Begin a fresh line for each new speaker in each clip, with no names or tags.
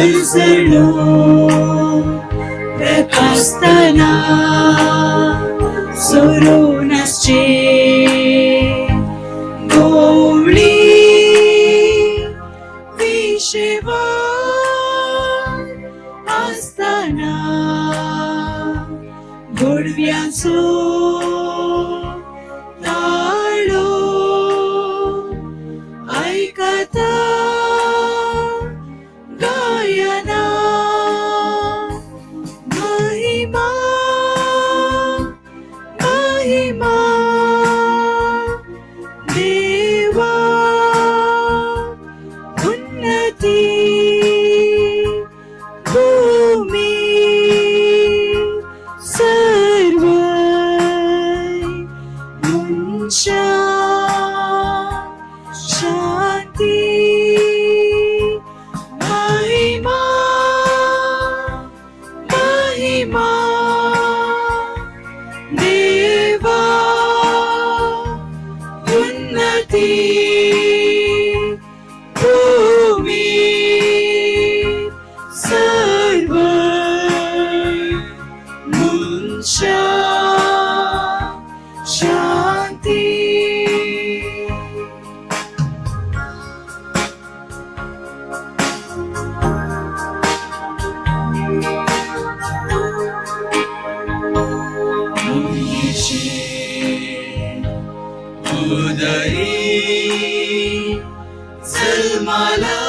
परजळून प्रकाशतना सोडून आसचे गोवळी विशेवान आसतना गोडव्याचो ताळो आयकता गायना महिमा महिमा देवा उन्नती भूमी सर्व मनशा शांती महिमा महिमा देवा उन्नती भूमी सर्व मनशा शांती. उदरी जन्माला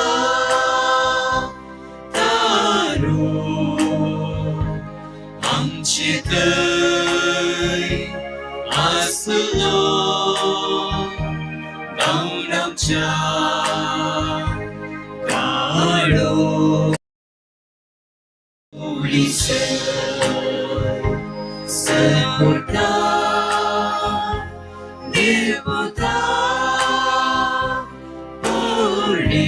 तारो आमचे थंय आसलो गावन आमच्या काळो सपुता देवता पूर्णे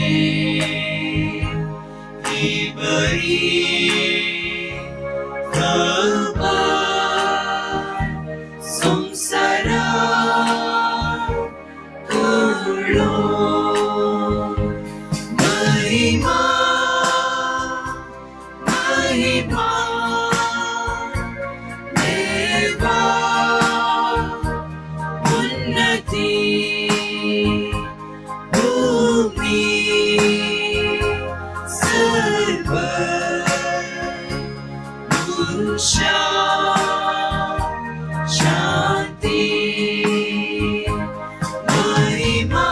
ही बरी खबर संसारा कुळो महिमा महिमा देवा उन्नती भूमी सर्व मनशा शांती महिमा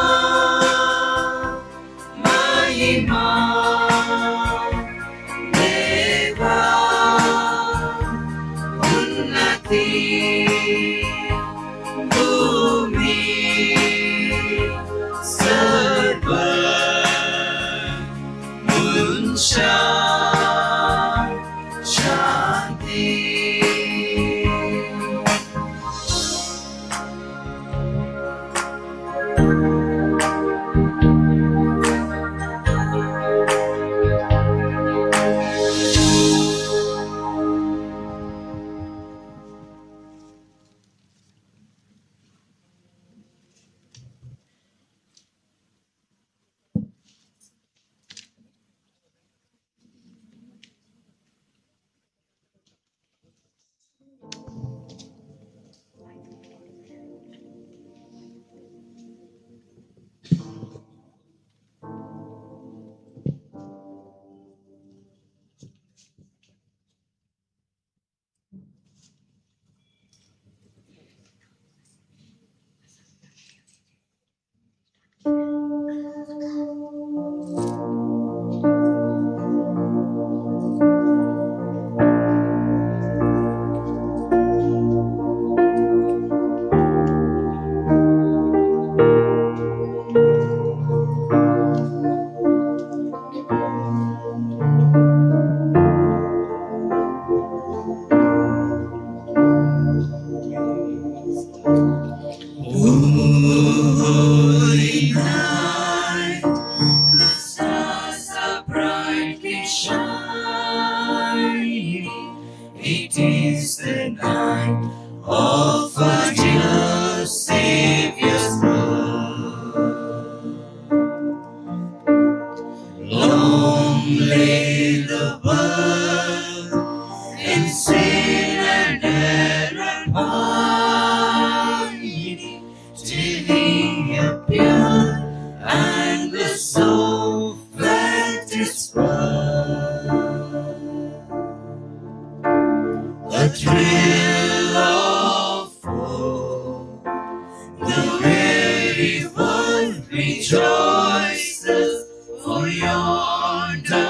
rejoices, for yonder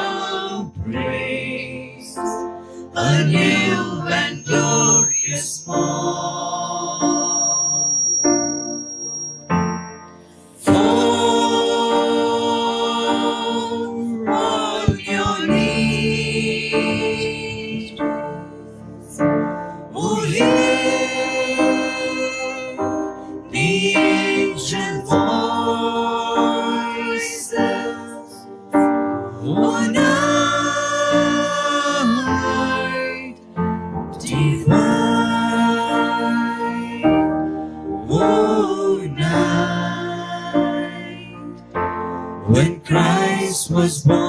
breaks a new and glorious morn. Fall on your knees, oh, hear the angel voices, O night divine, O night when Christ was born,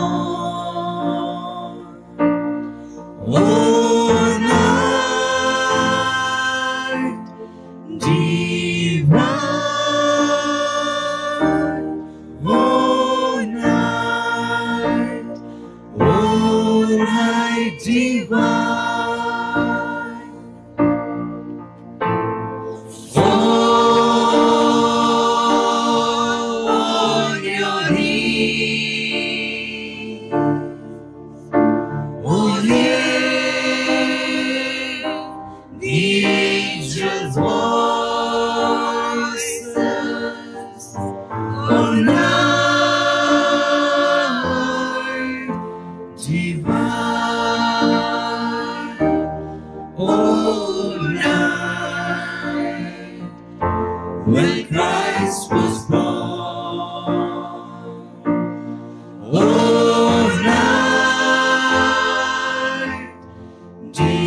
O night divine, O night divine. Fall on your knees, oh, hear the angels' voices, O night divine, O night when Christ was born, O night divine,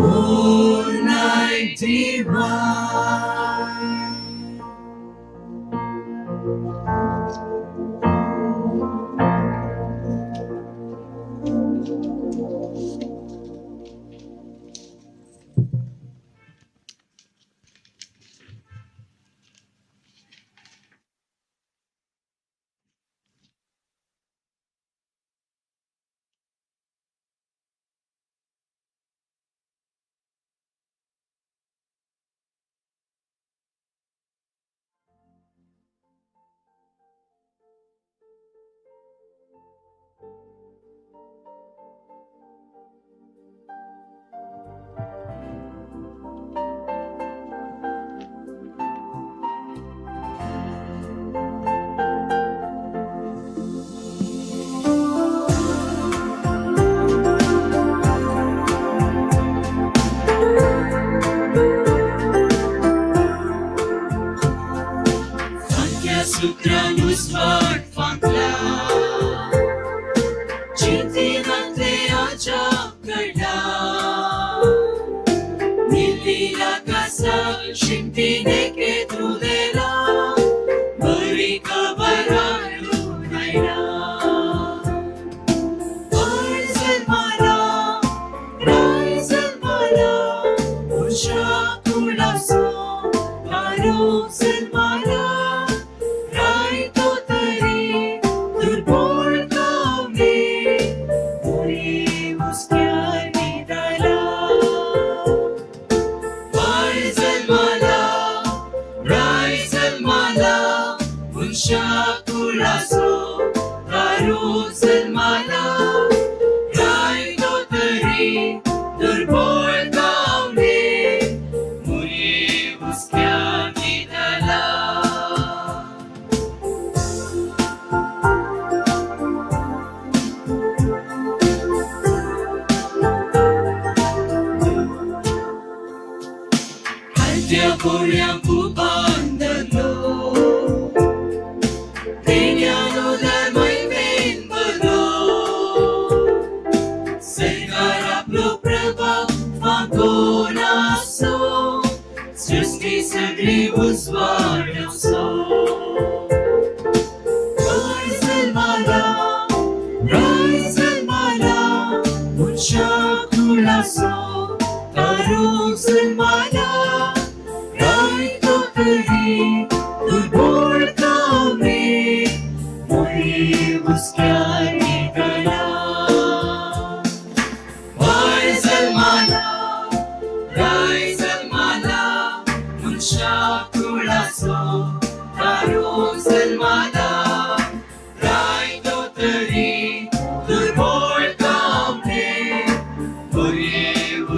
O night divine.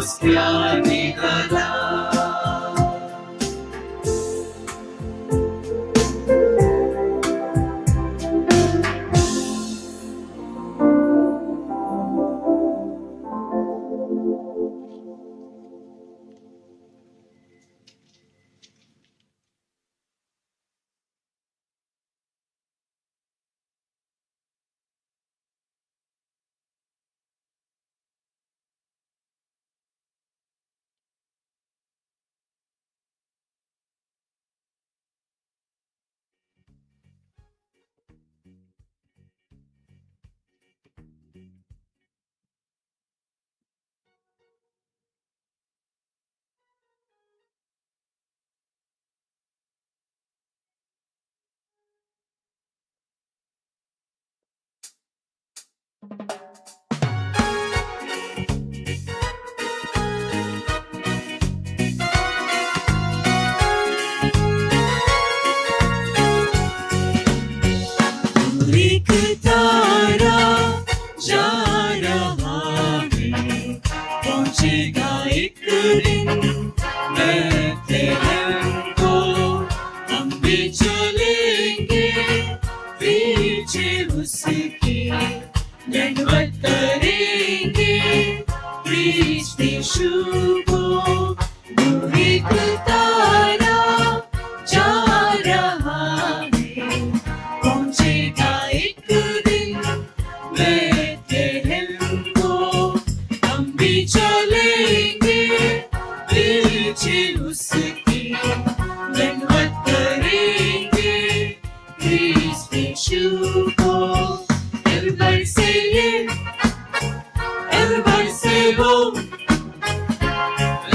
हुस्क्या निघाला. एक तारा जा रहा है, पहुंचेगा एक दिन Bethlehem को, हम भी चलेंगे पीछे उसके, दंडवत करेंगे क्रिस्त यीशु को। दूर एक तारा जा रहा है, पहुंचेगा एक दिन बेथलेहम को, हम भी चलेंगे पीछे उसके, दंडवत करेंगे क्रिस्त यीशु को। Everybody say yeah, everybody say oh.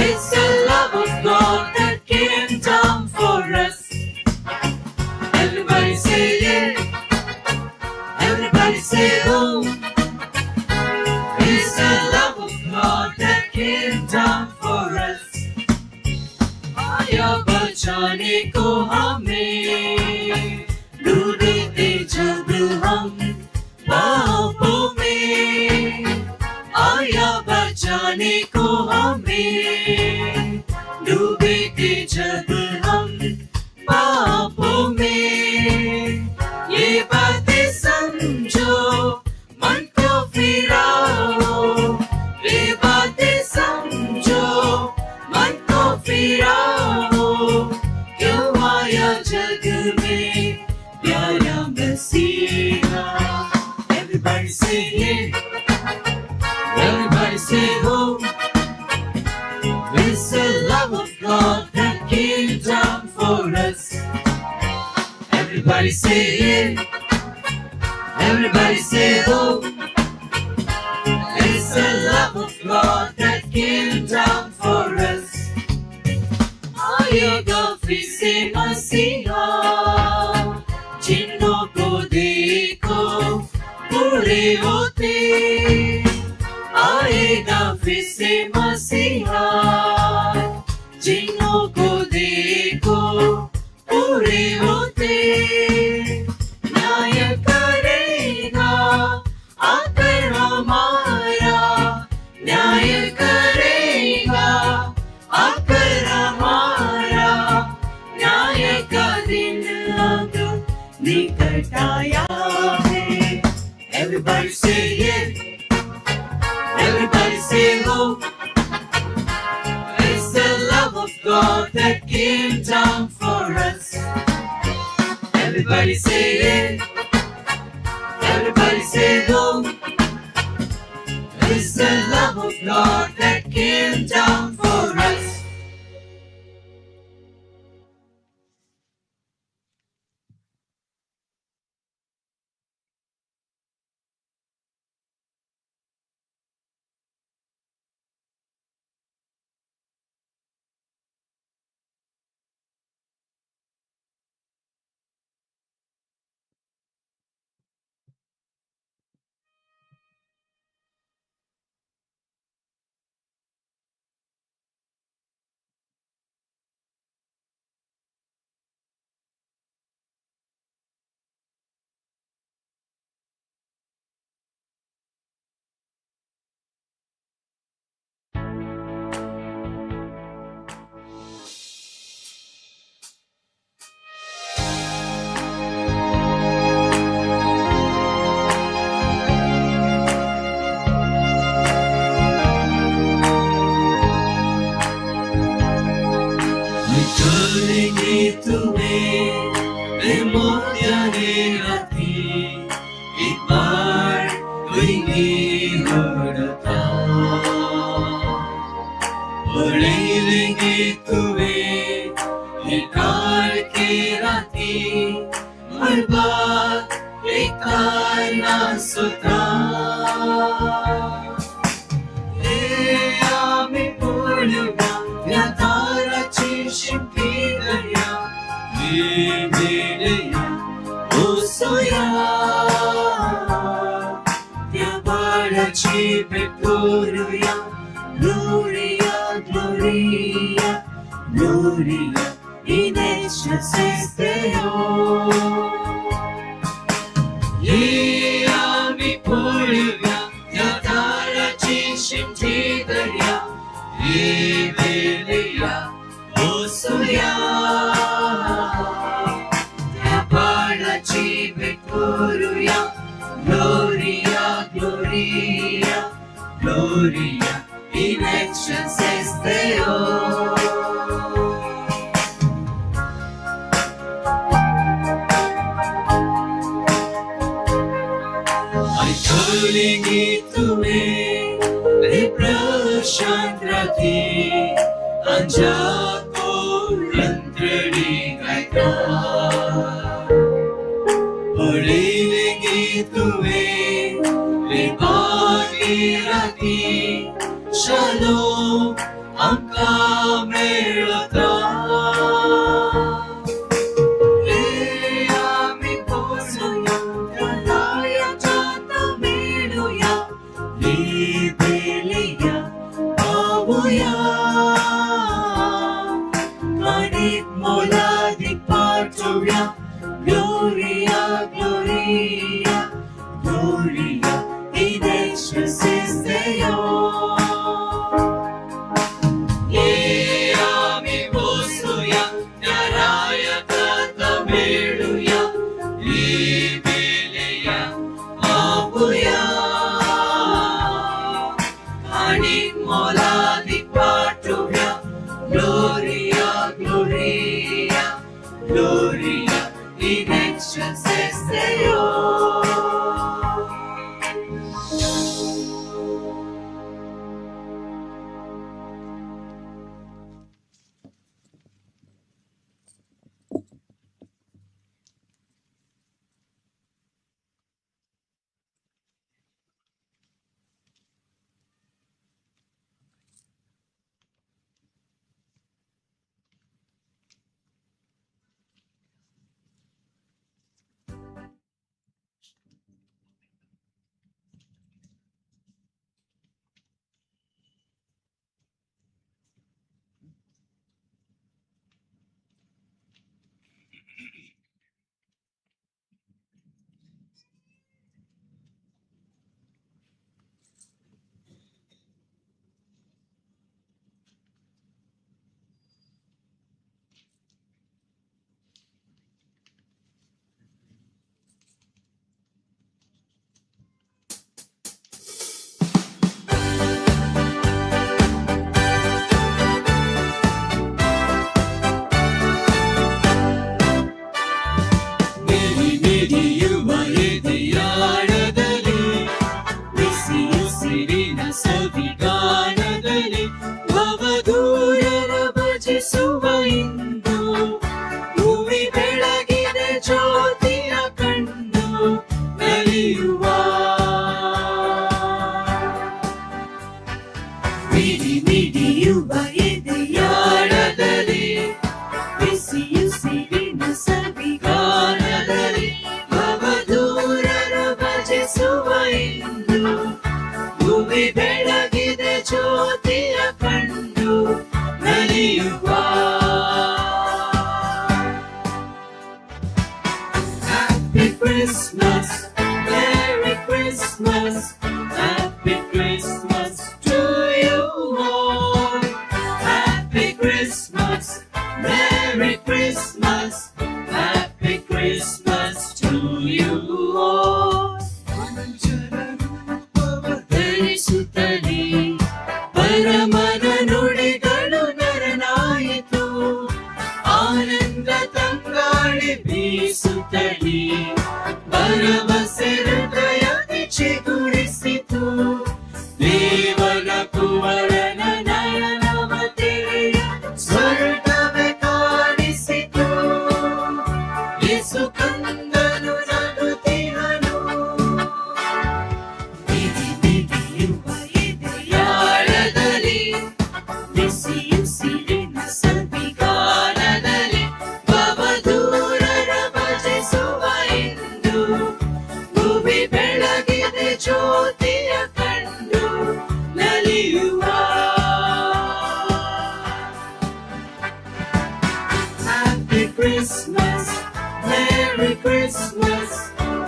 It's the love of God that came down for us. Everybody say yeah, everybody say oh. It's the love of God that came down for us. आया बचाने को हमें, डूबते जब हम पापों में, आया बचाने को हमें, डूबे थे जब हम पापों में। ये बातें समझो मन को फिराओ, ये बातें समझो मन को फिराओ, क्यों आया जग में प्यारा मसीहा। Everybody say yeah, everybody say oh. It's the love of God that came down for us. Everybody say yeah, everybody say oh. It's the love of God that came down for us. आएगा फिर से मसीहा, जिन्हों को देखो पूरे होते, आएगा फिर से मसीहा, जिन्हों को देखो पूरे होते, न्याय करेगा आकर हमारा, न्याय करेगा आकर हमारा, न्याय का दिन अब निकट आया है। Everybody say yeah, everybody say oh. It's the love of God that came down for us. Everybody say yeah, everybody say oh. It's the love of God that came down for us. तुवे मोत्याने राती एक बाळ वयली उडता पळयलें तुवे हे काळखे राती मळबाक एक तार नासता आमी पळोवया त्या ताराची शिंपी दर्या मेळया वसुया त्या बाळाची भेट करुया Gloria, Gloria, Gloria in excelsis Deo. ये आमी पळोवया त्या ताराची शिंपी दर्या मेळया वसुया त्या बाळाची भेट करुया Gloria, Gloria, Gloria in excelsis Deo. आयकलें तुवें रे प्रशांत राती आंजाको रंत्रणी गायता पळयलें तुवें रे बागी राती शालोम आमकां मेळता रे आमी पोसुया त्या रायाच्या मेळुया लिबेलिया पावुया काणीक मोलादीक पाठोवया Gloria, Gloria, Gloria in excelsis Deo. आमी वसुया त्या रायाक मेळुया लिबेलिया पावुया काणीक मोलादीक पाठोवया Gloria, Gloria, Gloria in excelsis Deo. ಸವಿಗಾನದಲ್ಲಿ ಭವದೂರರ ಭಜಿಸುವ ಇಂದು ಭೂಮಿ ಬೆಳಗಿನ ಜ್ಯೋತಿಯ ಕಂಡು ನಲಿಯುವ ಮಿಡಿ ಮಿಡಿಯುವ ಎದೆಯಾಳದಲ್ಲಿ ಬಿಸಿಯುಸಿರಿನ ಸವಿಗಾನದಲ್ಲಿ ಭವದೂರರ ಭಜಿಸುವ ಇಂದು ಭೂಮಿ ಬೆಳಗಿದ ಜ್ಯೋತಿಯ ಕಂಡು ನಲಿಯುವ. Happy Christmas, Merry Christmas, Happy Christmas to you all. Happy Christmas, Merry Christmas, Happy Christmas to you all. ಧರಿಸುತ್ತಲೇ ಪರಮನ ನುಡಿಗಳು ನರನಾಯಿತು. ಆ ಘೋಷಿಸುತ್ತಲೇ ಭರವಸೆ ಹೃದಯದಿ ಚಿಗುರಿಸಿತು. ದೇವನ ಕುವರನ ನಯನವ ತೆರೆಯ ಸ್ವರ್ಗವೇ ಕಾಣಿಸಿತು. ಯೇಸು ಕಂದನು ನಗುತ್ತಿಹನು. ಬಿಡಿ ಬಿಡಿಯುವ ಎದೆಯಾಳದಲ್ಲಿ ಬಿಸಿಯುಸಿರಿನ ಸವಿಗಾನದಲ್ಲಿ ಭವದೂರರ ಭಜಿಸುವ ಇಂದು ಭುವಿ ಬೆಳಗಿದೆ ಜ್ಯೋತಿಯ ಕಂಡು ನಲಿಯುವ. Happy Christmas, Merry Christmas,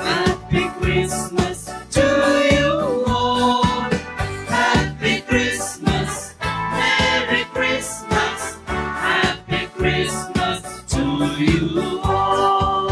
Happy Christmas to you all. Happy Christmas, Merry Christmas, Happy Christmas to you all.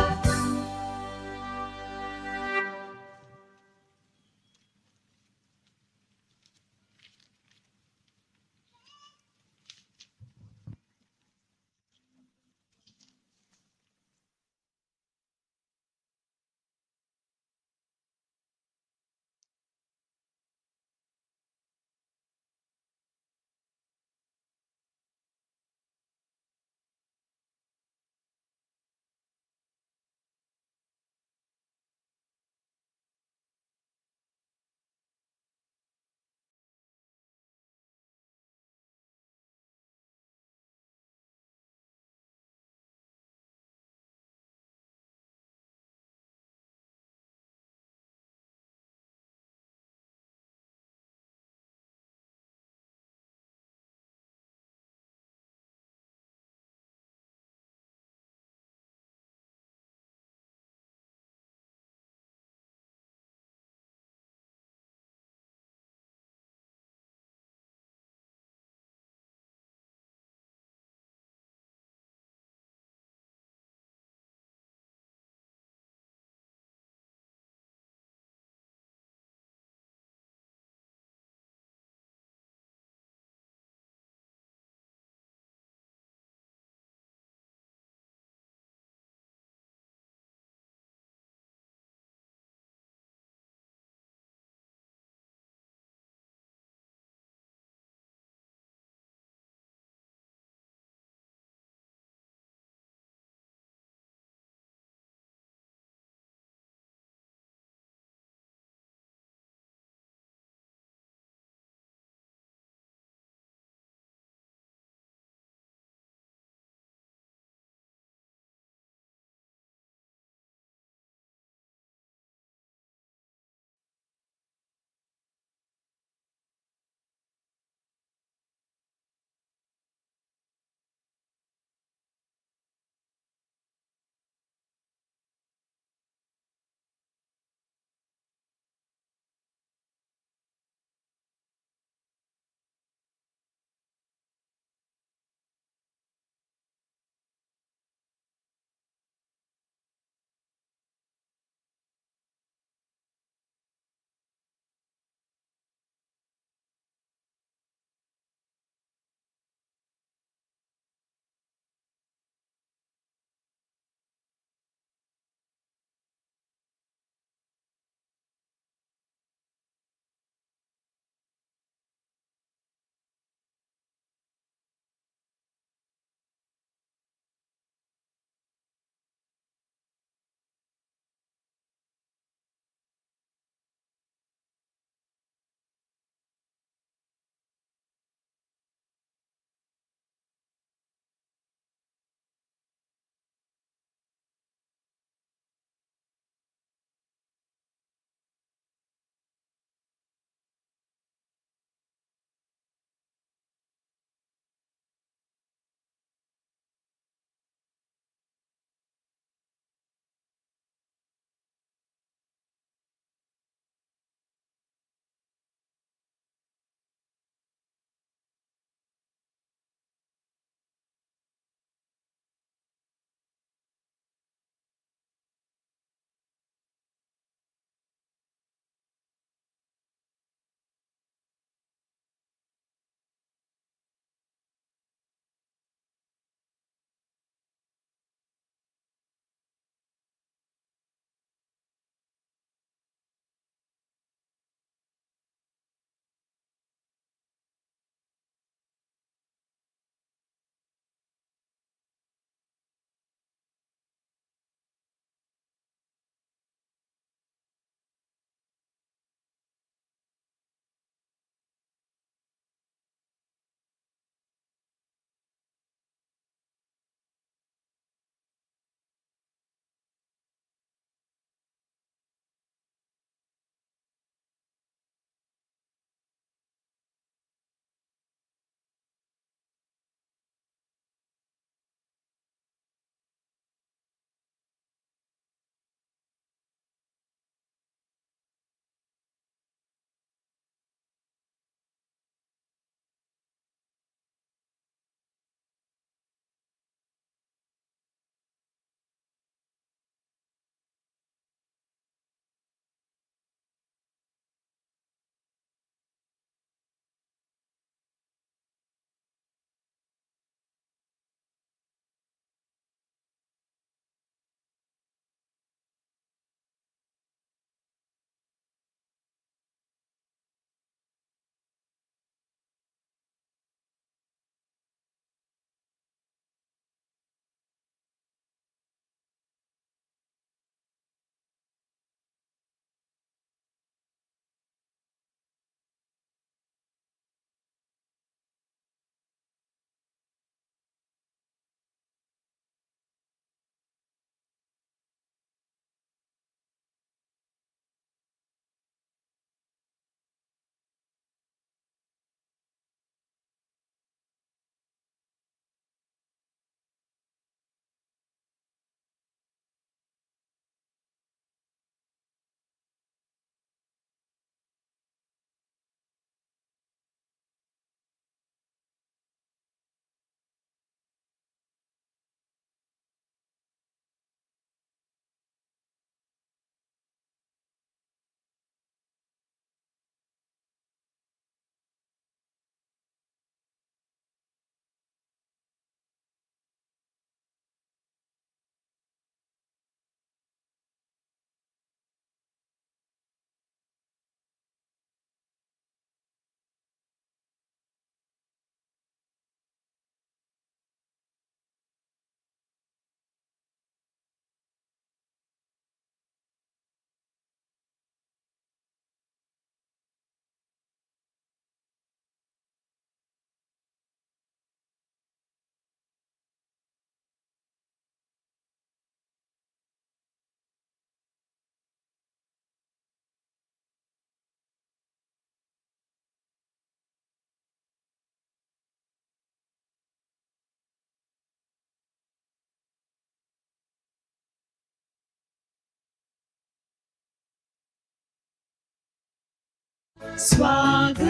स्वागत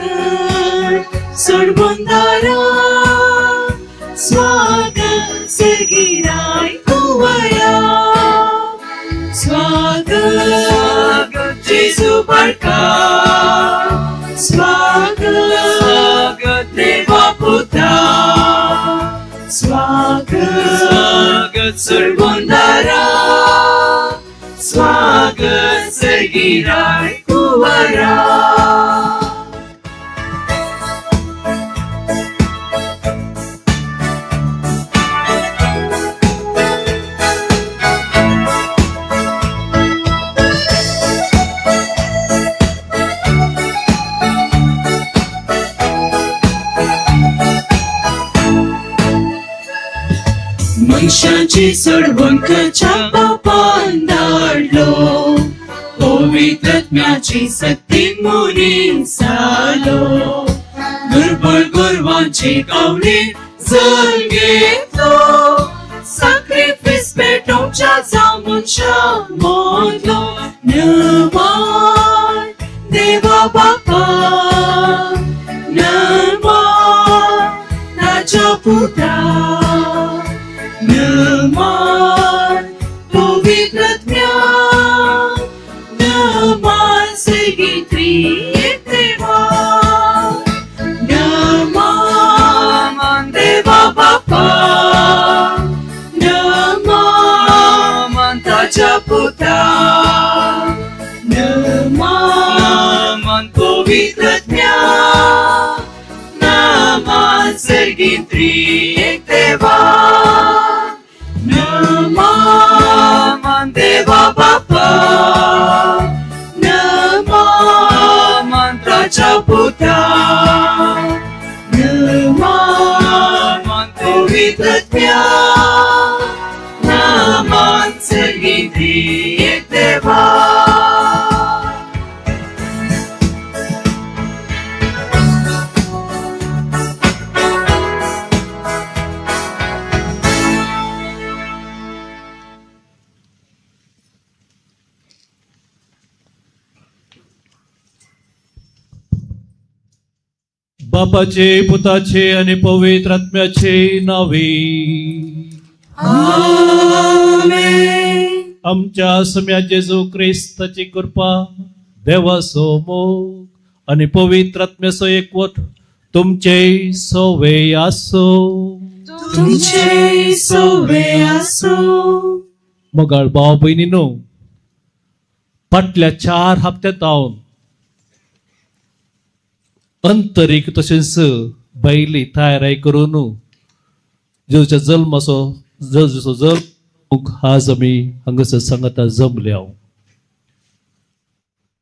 सोडबंदारा स्वागत सर्गिराय कुवया स्वागत जेजू बारका स्वागत देवा पुता स्वागत सोडबंदारा स्वागत सर्गिराय कुवरा. मनशाची सोडवंकच्या बापान धाडलो पवित्रत्म्याची सक्ती मुनी जालो दुर्बळ गोरवांची गावणी जल घेतलो साक्रिफिस पेटोवच्या जावं मनशा मोदलो नमान देवा बापा नमान ताच्या पुता नमान पवित्रत्म्या नमान सगळी एक देवा नमान देवा बापा नमान ताच्या पुता नमान पवित्रत्म्या नमान सगळी एक देवा नमान देवा बापा नमान ताच्या पुता नमान पवित्रत्म्या नमान सगळी एक देवा.
बापाचे पुताचे आणि पवित्र आत्म्याचे नावे
आमेन.
आमच्या सम्या जेजू क्रिस्ताची कृपा देवाचो मोग आणि पवित्र आत्म्याचो एकवट तुमचे सोवे आसो.
तुमचे सोवे आसो.
मोगाळ भाव भयणीनो, फाटल्या 4 हप्त्यांत हांव अंतरीक तशेंच बैली तयारी करून जेजूच्या जल्माचो जेजूचो जल्म आज आमी हांगासर सांगता जमले हांव.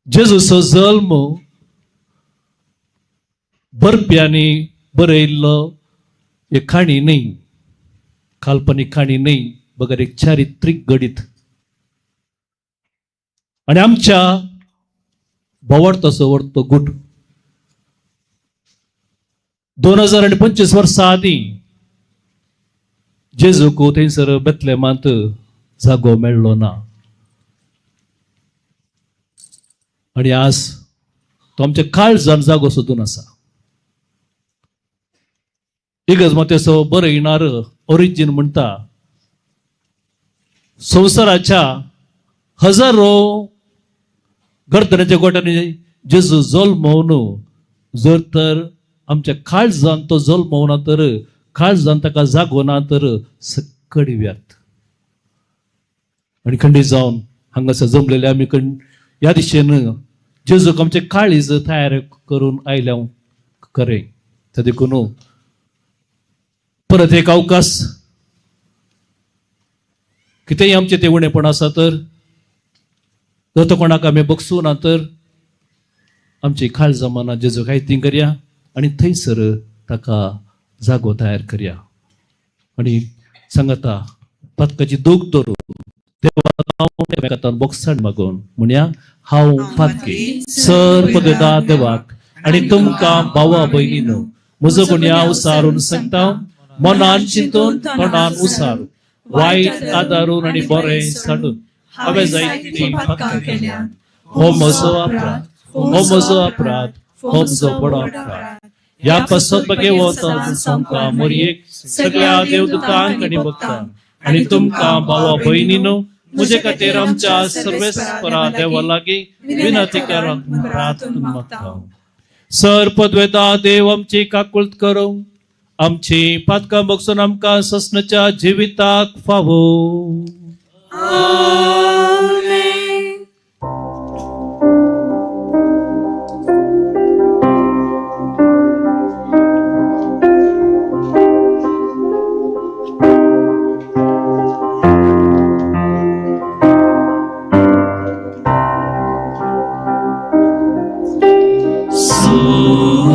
जेजूचो जल्म बरप्यांनी बरयल्लो एक काणी न्हय, काल्पनीक काणी न्हय, बगर एक चारित्रीक घडीत. आनी आमच्या भोंवडताचो वर्तो गुट 2025 वर्सां आदीं जेजूक थंयसर बेतलेमांत जागो मेळ्ळो ना आनी आज तो आमच्या काळजान जागो सोदून आसा. इगर्ज मातेचो बरयणार ओरिजीन म्हणटा, संवसाराच्या हजारो गर्दनाच्या गोट्यांनी जेजू जल्मोवन जर तर आमच्या काळजान तो जल्मोवना तर काळजान ताका जागो ना तर सकड व्यर्थ. आनी खंडीत जावन हांगासर जमलेले आमी ह्या दिशेन जेजूक आमचे काळीज तयार करून आयल्या खरें. ते देखून परत एक अवकाश कितेंय आमचें तें उणेपण आसा तर जर तो कोणाक आमी बगसूं ना तर आमची काळजां मनां जेजूक आयतीं करया आनी थंयसर ताका जागो तयार करया. आनी सांगता पातकाची दूख धरून देवा बोगसाण मागून म्हणया, हांव पातकी सर पगदा देवाक आनी तुमकां भावा भयणीनो म्हजो गुन्यांव सारून सांगता, मनान चिंतून तोंडान उसारून वायट आदारून आनी बरें सांडून हांवें जायतीं पातकां केल्यांत. हो म्हजो अपराध, हो म्हजो अपराध, हो म्हजो व्हडो अपराध. ह्या पासत भगेवत आमकां मोरयेक सगळ्या देवदूतांक आनी भक्तांक आनी तुमकां भावा भयणीनो म्हजे खातीर आमच्या सर्वेस्परा देवा लागीं विनंती करूंक प्रार्थना मागता. सर पदवेता देव आमची काकुळट करूं, आमची पातकां बगसून आमकां ससनाच्या जिविताक फावो.
आमेन. सोम्या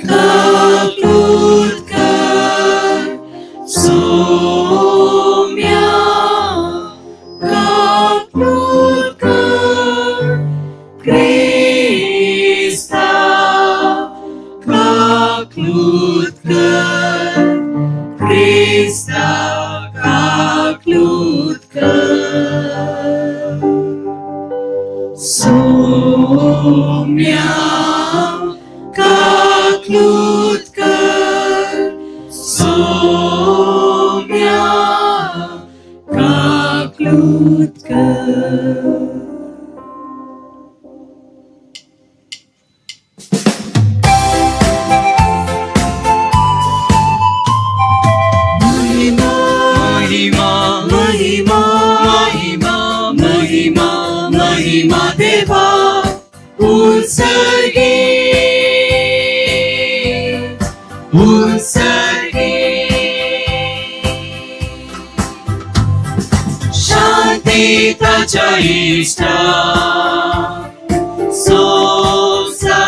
काकूत कर, सोम्या काकूत कर, क्रिस्ता काकूत कर, क्रिस्ता काकूत कर. सोम्या काकूत कर, सोम्या काकूत कर. महिमा महिमा महिमा महिमा महिमा महिमा देवा उत्सर्गी उत्सर्गी. शांती ताच्या इश्टा संसारी,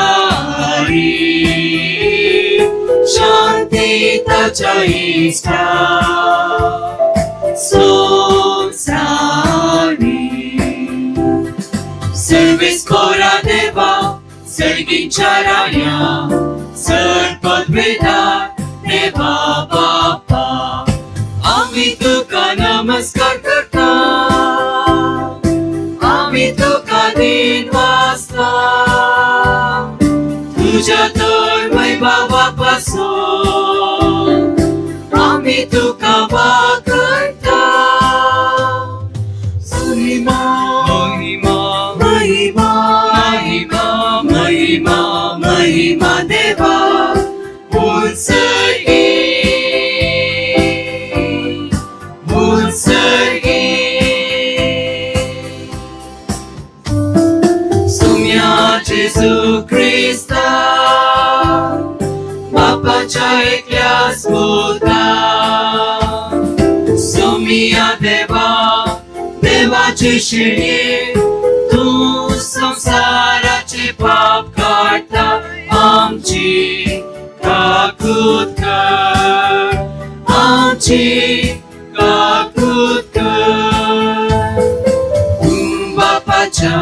शांती ताच्या इश्टा संसारी. सर्वेस्परा देवा सर्गीच्या राया, सर पदवेदा देवा बापा, आम्ही तुका नमस्कार करता, आम्ही तुका दिन वाचता. तुझ्या तर वैभवा पासून आम्ही तुका वाकरता. महिमा महिमा महिमा महिमा महिमा महिमा देवा उत्सर्गी उत्सर्गी. सुम्या जेजू क्रिस्ता बापाच्या एकल्या स्पुता, सोमिया देवा देवाची शिणी, तूं संवसाराचे पाप काडटा, आमची काकूत कर, आमची काकूत कर. तूं बापाच्या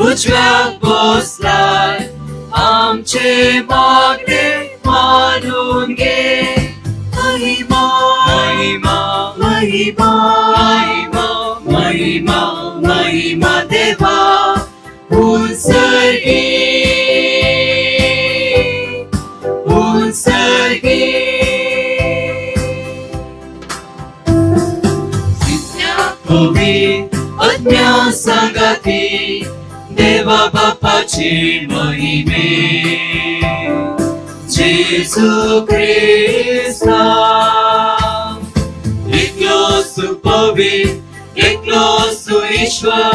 उजव्याक बसलाय, आमचे मागणे मानून घे. महिमा महिमा महिमा महिमा महिमा महिमा देवा उत्सर्गी उत्सर्गी. आत्म्या सांगाती देवा बापाची महिमे, जेजू क्रिस्ता एकलो सुपवित्र, एकलो सुईश्वर,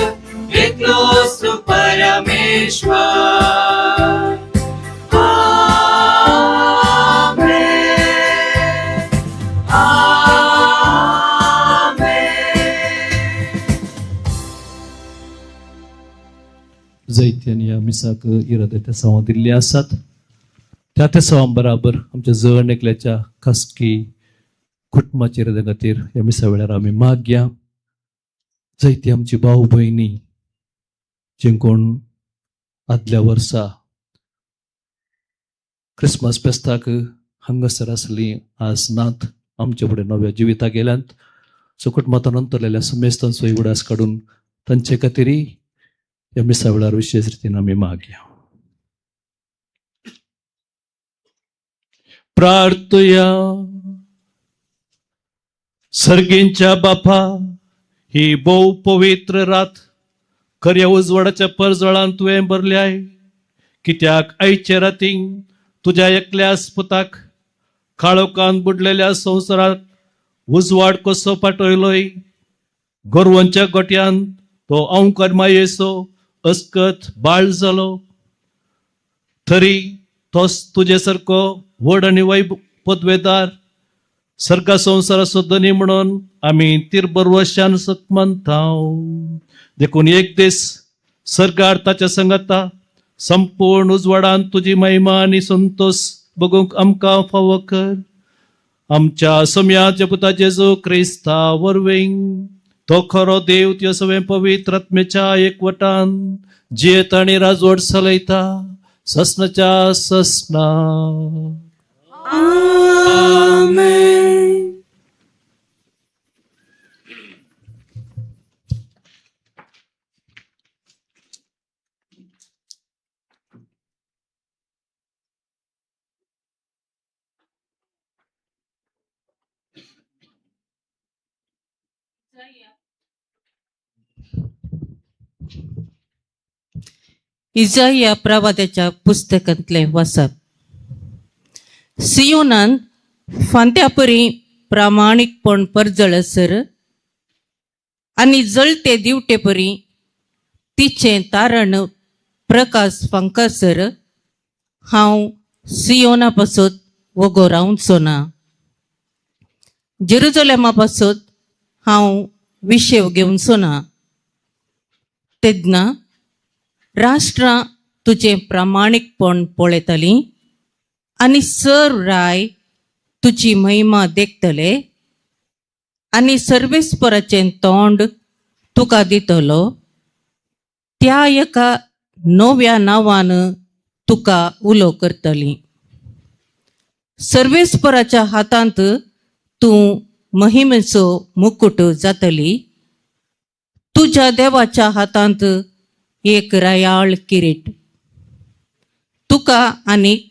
एकलो सुपरमेश्वर. आमेन आमेन.
जैत्यान ह्या मिसाक इरादे तेसांवां दिल्ली आसात. त्या तेसांवां बराबर आमच्या जण एकल्याच्या खासगी कुटुंबाच्या इराद्या खातीर ह्या मिसा वेळार आमी मागया. जैती आमची भाव भयणी जे कोण आदल्या वर्सा क्रिसमस फेस्ताक हांगासर आसली आज नात, आमचे फुडें नव्या जिविता गेल्यात. सो कुटुंबांत अंतरलेल्या समेस्तांचो उगडास काडून तांचे खातीरय ह्या मिसा वेळार विशेश रितीन आमी मागया. प्रार्थया. सर्गींच्या बापा, ही भोव पवित्र रात खऱ्या उजवाडाच्या परजळान तुवें भरल्याय. कित्याक आयचे रातीन तुज्या एकल्याच पुताक काळोखान बुडलेल्या संवसाराक उजवाड कसो पाठयलोय. गोरवांच्या गोट्यान तो अंकर मायेचो अस्कत बाळ जालो, तरी तोच तुजे सारको व्हड आनी वैभ पदवेदार सर्गा संवसाराचो धनी म्हणून आमी तिरबरवशान सत मानता. देखून एक दीस सर्गार ताच्या संगता संपूर्ण उजवाडान तुजी महिमा आनी संतोश बघूंक आमकां फावो कर. आमच्या सम्याच्या पुता जेजू क्रिस्ता वरवीं, तो खरो देव त्यो सगळें पवित्र आत्म्याच्या एकवटान जियेता आनी राजवट चलयता ससनाच्या ससना.
आमेन.
इजाया प्रवाद्याच्या पुस्तकांतलें वाचप. सियोनान फांत्यापरी प्रामाणीकपण परजळसर आनी जळते दिवटेपरी तिचें तारण प्रकाश फांकासर हांव सियोना पासत वगो रावचो ना, जेरुजलेमा पासत हांव विशेव घेवचो ना. तेन्ना राष्ट्रां तुजें प्रामाणीकपण पळयतलीं आनी सर राय तुजी महिमा देखतले आनी सर्वेस्पराचें तोंड तुका दितलो. त्या एका नव्या नांवान तुका उलो करतली. सर्वेस्पराच्या हातांत तूं महिमेचो मुकुट जातली. तुज्या देवाच्या हातांत एक रायाळ किरीट. तुका आनीक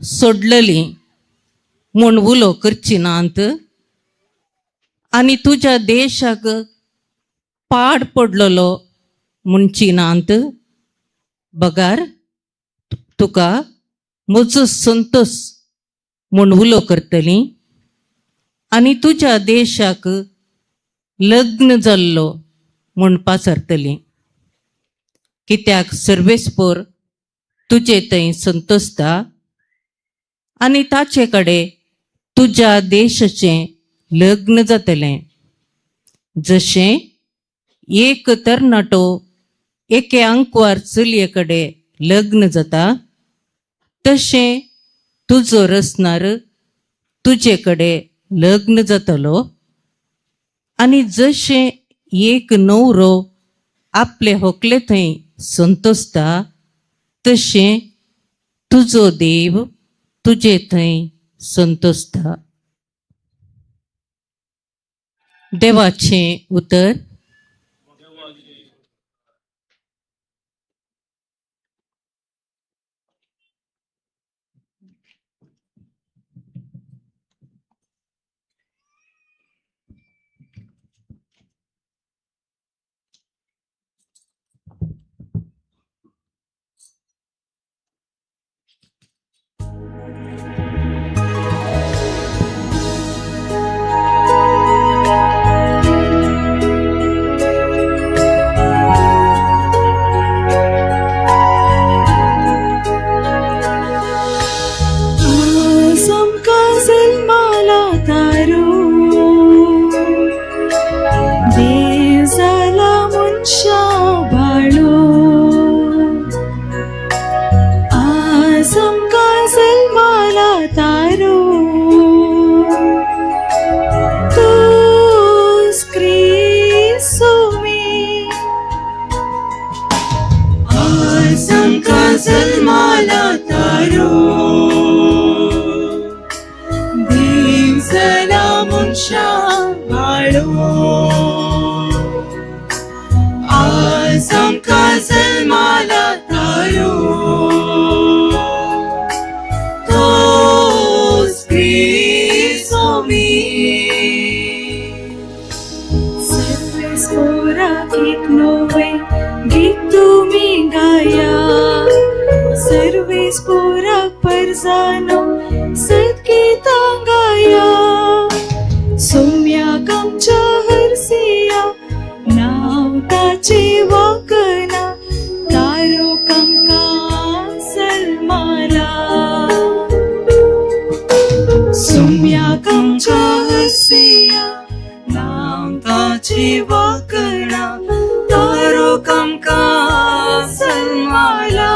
सोडलली म्हूण उलो करची नात आनी तुज्या देशाक पाड पडलेलो म्हणची नात. बगार तुका म्हजो संतोश म्हूण उलो करतली आनी तुज्या देशाक लग्न जाल्लो म्हूण पाचारतली. कित्याक सर्वेस्पोर तुजे थंय संतोसता आनी ताचे कडेन तुज्या देशाचें लग्न जातलें. जशें एक तरणाटो एके आंकवार चलये कडेन लग्न जाता तशें तुजो रचणार तुजे कडेन लग्न जातलो. आनी जशें एक न्हवरो आपले होकले थंय संतोसता तशें तुजो देव तुजे थंय संतोसता. देवाचें उतर.
एक नवे गीत तुमी गाया, सर्वेस पुराक परजानो सद्गीतां गाया. सोम्याक आमच्या हरसिया नांव ताचे वाकना, तारो आमकां सलमाला. सोम्याक आमच्या हरसिया नांव ताचे वाकना, तारो आमकां सलमाला.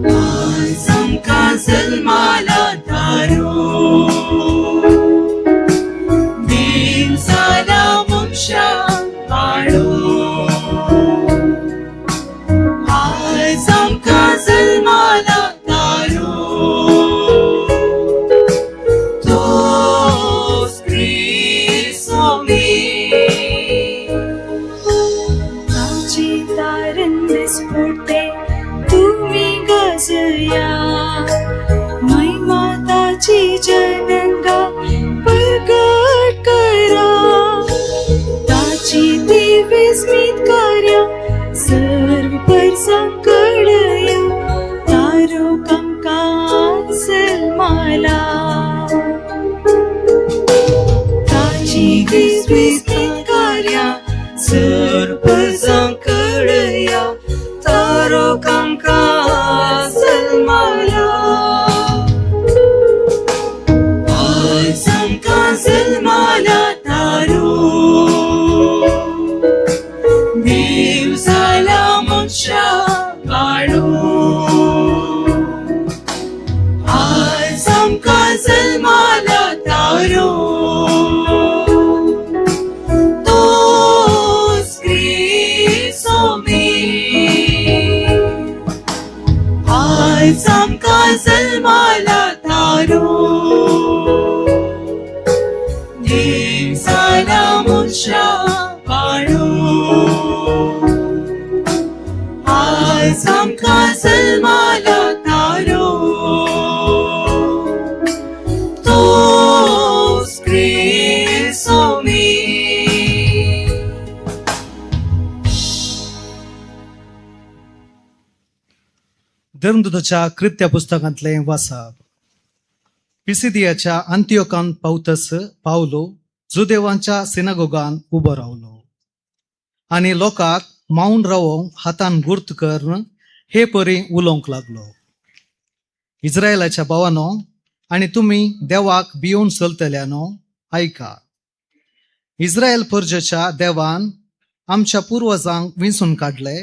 आज आमकां जल्माला तारो, देव जाला मनशाक पाळो. आज आमकां जल्माला तारो, तोच क्रिस्त ताची तारण दिसपुटे तुमी गजया, महिमा ताची जनंगा प्रगट करा. ताची दिव्य स्मित कार्या सर्व परसांक कळया, तारो आमकां सलमाला. ताची दिव्य स्मित कार्या सर्व परसांक कळया, तारो आमकां सलमाला. आज आमकां जल्माला तारो, देव जाला मनशाक पाळो. आज आमकां जल्माला तारो, तोच क्रिस्त आज आमकां जल्माला तारो, देव जाला मनशाक पाळो. आज आमकां जल्माला तारो, तोच क्रिस्त.
धर्मदूताच्या कृत्य पुस्तकांतलें वाचप. पिसिदियाच्या अंत्योकान पावतस पावलो जुदेवांच्या सिनागोगान उबो रावलो आनी लोकांक मावन रावोंक हातान गुर्त करून हे परी उलोवंक लागलो. इस्रायलाच्या भावानो आनी तुमी देवाक भियोवन चलतल्यानो आयका. इस्रायल परजेच्या देवान आमच्या पुर्वजांक विंचून काडले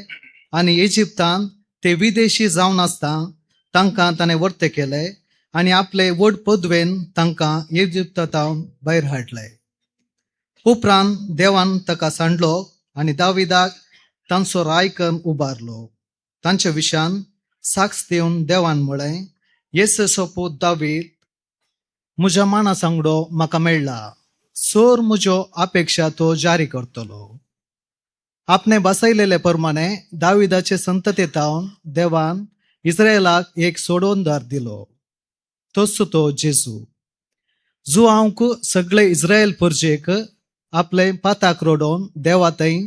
आनी इजिप्तान ते विदेशी जावन आसता तांकां ताणें वर्ते केले आनी आपले व्हड पदवेन तांकां इजिप्तांत भायर हाडले. उपरांत देवान ताका सांडलो आनी दाविदाक तांचो राय करून उबारलो. तांच्या विशयान साक्ष दिवन देवान म्हळें, येसो पूत दावीद म्हज्या माना सांगडो म्हाका मेळ्ळा, सोर म्हज्यो अपेक्षा तो जारी करतलो. आपणे बसयलेले प्रमाणे दाविदाचे संततेतावन देवान इस्रायलाक एक सोडोवणदार दिलो, तोच तो जेजू. जुआंक सगळे इस्रायल परजेक आपले पाताक रोडोवन देवा थंय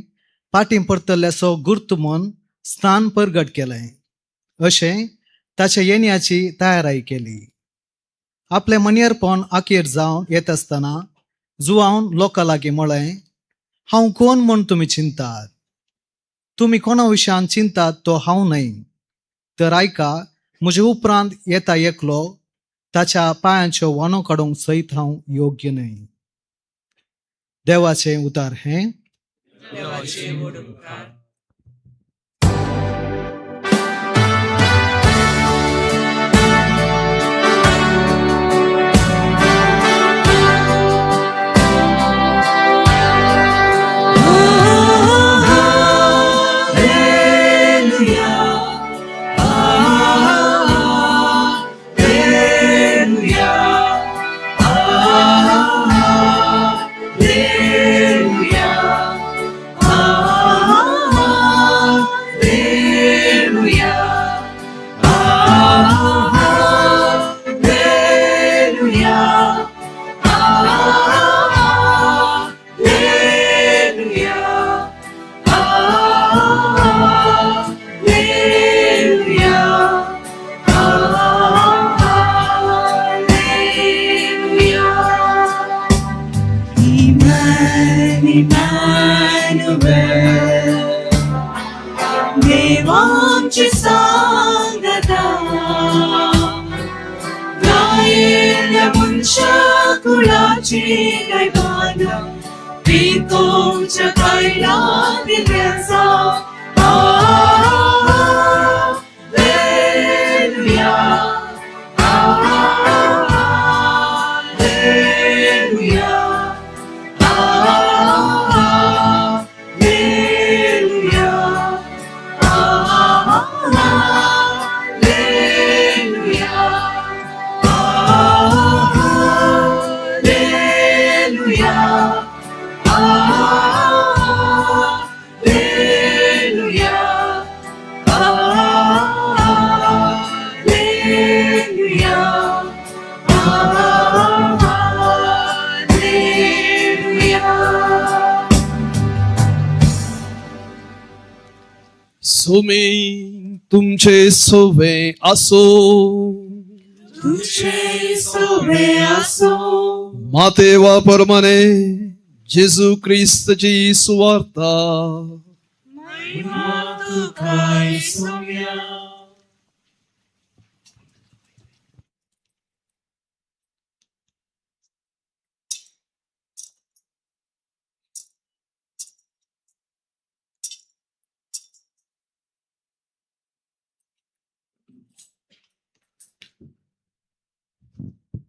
पाटी परतल्ल्याचो गुर्त म्हूण स्थान परगट केलें, अशें ताच्या येण्याची तयाराय केली. आपलें मनियरपण अखेर जावन येत आसतना जुआवन लोकां लागीं म्हळें, हांव कोण म्हूण तुमी चिंतात? तुमी कोणा विशयान चिंतात तो हांव न्हय, तर आयका म्हजे उपरांत येता एकलो, ताच्या पांयांच्यो वानो काडूंक सयत हांव योग्य न्हय. देवाचें उतार हें.
Hallelujah. मनशा कुळाची गायबान पिकोवच्या कायला दिल्लें आसा. Alleluia, Alleluia, Alleluia, Alleluia, Alleluia, Alleluia, Alleluia, Alleluia.
Sumi तुमचे सोवे आसो.
तुझे सोवे आसो.
माते वा परमाने जेजू क्रिस्तची सुवार्ता.
महिमा तुकाय सोम्या.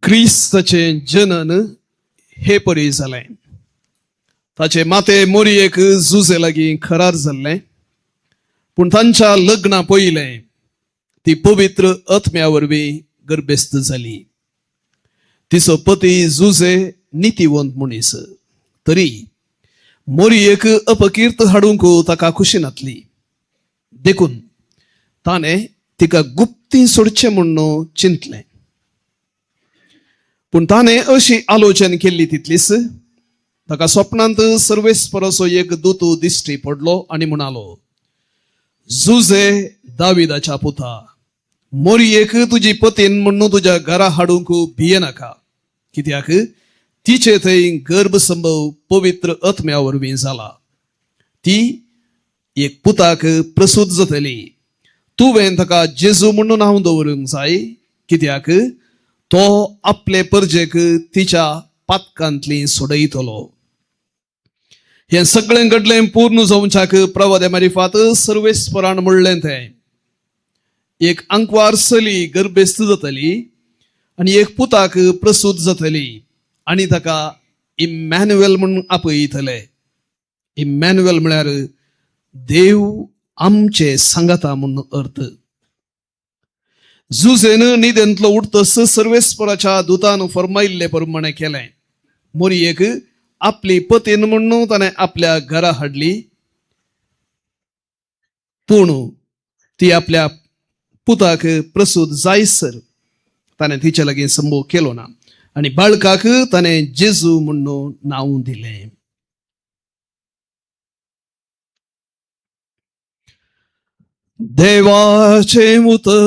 क्रिस्तचे जनन हे परी जालें. ताचे माते मोरयेक जुजे लागीं खरार जाल्लें, पूण तांच्या लग्ना पयलें ती पवित्र आत्म्या वरवीं गर्भेस्त जाली. तिचो पती जुजे नितीवंत मनीस, तरी मोरयेक अपकीर्त हाडूंक ताका खुशी नातली. देखून ताणें तिका गुप्ती सोडचें म्हूण चिंतलें. पूण ताणें अशी आलोचन केल्ली तितलीच ताका स्वप्नांत सर्वेस्पराचो एक दूत दिश्टी पडलो आनी म्हणालो, जुजे दाविदाच्या पुता, मोरयेक तुजी पतीन म्हणून तुज्या घरा हाडूंक भियेनाका, कित्याक तिचे थंय गर्भसंभव पवित्र आत्म्या वरवीं जाला. ती एक पुताक प्रसूत जातली. तुवें ताका जेजू म्हणून नांव दवरूंक जाय, कित्याक तो आपले परजेक तिच्या पातकांतली सोडयतलो. हें सगळें घडलें पूर्ण जावच्याक प्रवाद्या मारिफात सर्वेस्परान म्हणलें तें, एक आंकवार चली गर्भेस्त जातली आनी एक पुताक प्रसूत जातली आनी ताका इमॅन्युएल म्हूण आपयतले. इमॅन्युएल म्हळ्यार देव आमचे सांगाता म्हूण अर्थ. जुजेन निदेंतलो उठतस सर्वेस्पराच्या दुतान फरमायिल्ले प्रमाणे केलें. मोरयेक आपली पतीन म्हणून ताणें आपल्या घरा हाडली, पूण ती आपल्या पुताक प्रसूत जायसर ताणें तिचे लागीं संभोग केलो ना आनी बाळकाक ताणें जेजू म्हणून नांव दिलें. देवाचें उतर.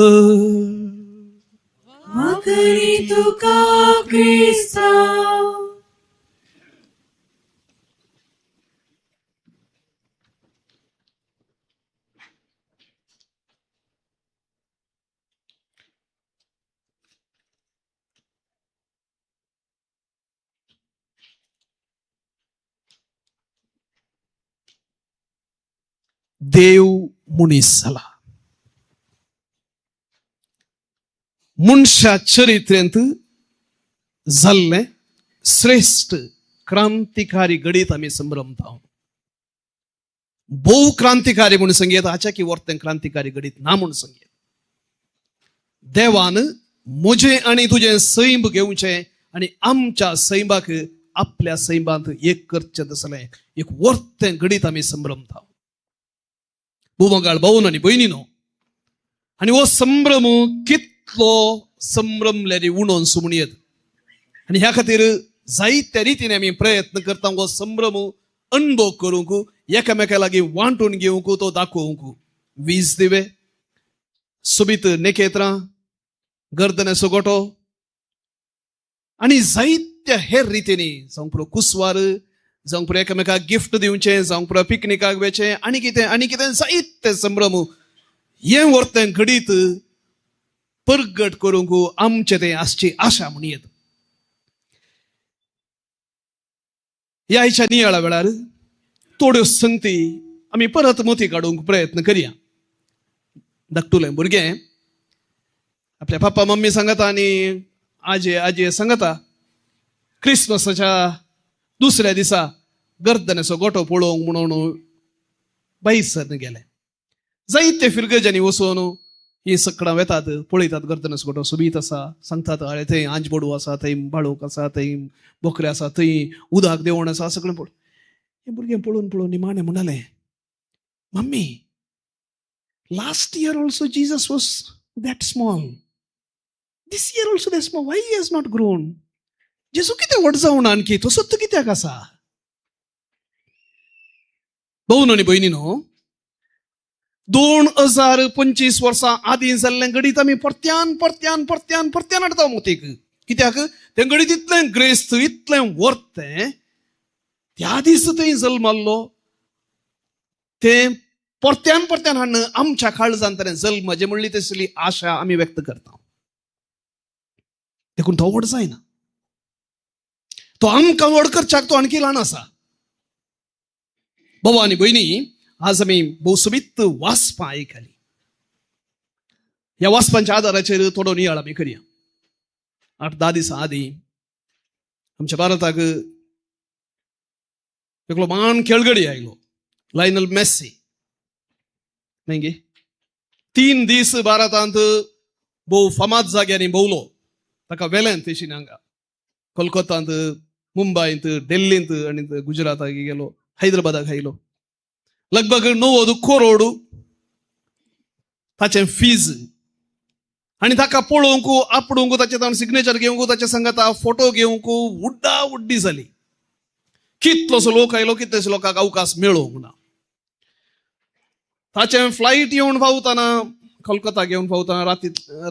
वाकरी तुका क्रिस्ता.
देव मनीस जाला. मनशा चरित्रेंत जाल्लें श्रेश्ठ क्रांतिकारी घडीत आमी संभ्रमता. भोव क्रांतिकारी म्हूण सांगयत, हाच्या की वर्तें क्रांतिकारी घडीत ना म्हूण सांगयत. देवान म्हजें आनी तुजें सैम घेवचें आनी आमच्या सैमाक आपल्या सैमांत एक करचें तसलें एक वर्तें घडीत आमी संभ्रमता. भुमगाळ भावन आनी भयणीनो, आनी हो संभ्रम कितलो संभ्रमल्यारी उणोवन सुमणयेत. आनी ह्या खातीर जायत्या रितीन आमी प्रयत्न करता हो संभ्रम अणभव करूंक, एकामेका लागीं वांटून घेवंक, तो दाखोवंक. वीज दिवे, सोबीत नेकेत्रां, गर्दनेचो गोटो आनी जायत्या हेर रितींनी, जावंक पुरो कुसवार, जावंक पुरो एकामेकाक गिफ्ट दिवचें, जावंक पुरो पिकनिकाक वचें आनी कितें आनी कितें जायते संभ्रम. हें वर्तें घडीत परगट करूंक आमचें तें आसची आशा म्हणयेत. ह्या आयच्या नियाळा वेळार थोड्यो संगती आमी परत मोती काडूंक प्रयत्न करया. धाकटुलें भुरगें आपल्या पप्पा मम्मी सांगता आनी आजे आजये सांगता क्रिसमसाच्या दुसऱ्या दिसा गर्दनेचो गोटो पळोवंक म्हणून भायर सरन गेले. जायते फिरगजांनी वचून ही सकडां वेतात, पळयतात गर्दनेचो गोटो सोबीत आसा, सांगतात अरे थंय आंज बोडू आसा, थंय बाळूक आसा, थंय बोकरे आसा, थंय उदक देवण आसा, सगळें पळोवन हें भुरगें पळोवन पळोवन निमाणें म्हणालें, mummy, last year also Jesus was that small, this year also that small, why he has not grown? जेजू कितें व्हड जावना आणखी, तो सत्त कित्याक आसा? भोवन आनी भयणीनो, 2025 वर्सां आदीं जाल्लें घडीत आमी परत्यान परत्यान परत्यान परत्यान हाडटा मोतीक. कित्याक तें घडीत इतलें ग्रेस्त, इतलें वर्तें, त्या दीस थंय जल्माल्लो तें परत्यान परत्यान हाडून आमच्या काळजान तें जल्माचें म्हणली तसली आशा आमी व्यक्त करता. देखून तो व्हड जायना, तो आमकां व्हड करच्याक तो आणखी ल्हान आसा. भाव आनी भयणी, आज आमी भोव सोबीत वाचपां आयकली. ह्या वाचपांच्या आदाराचेर थोडो नियाळ आमी करया. 8-10 दिसां आदीं आमच्या भारताक एकलो मान खेळगडी आयलो, लायनल मेस्सी. न्हय गे, 3 दीस भारतांत भोव फामाद जाग्यांनी भोवलो. ताका वेल्यान तेशीन हांगा कोलकोतांत, मुंबयंत, दिल्लींत आनी गुजराताक गेलो, हैदराबादाक आयलो. लगभग 90 करोड ताचें फीज. आनी ताका पळोवंक, आपडूंक, ताचें ताणें सिग्नेचर घेवंक, ताच्या सांगाता फोटो घेवंक उड्डा उड्डी जाली. कितलोसो लोक आयलो, कितलेसो लोकांक अवकाश मेळोवंक ना. ताचें फ्लायट येवन पावतना, कोलकाता घेवन पावतना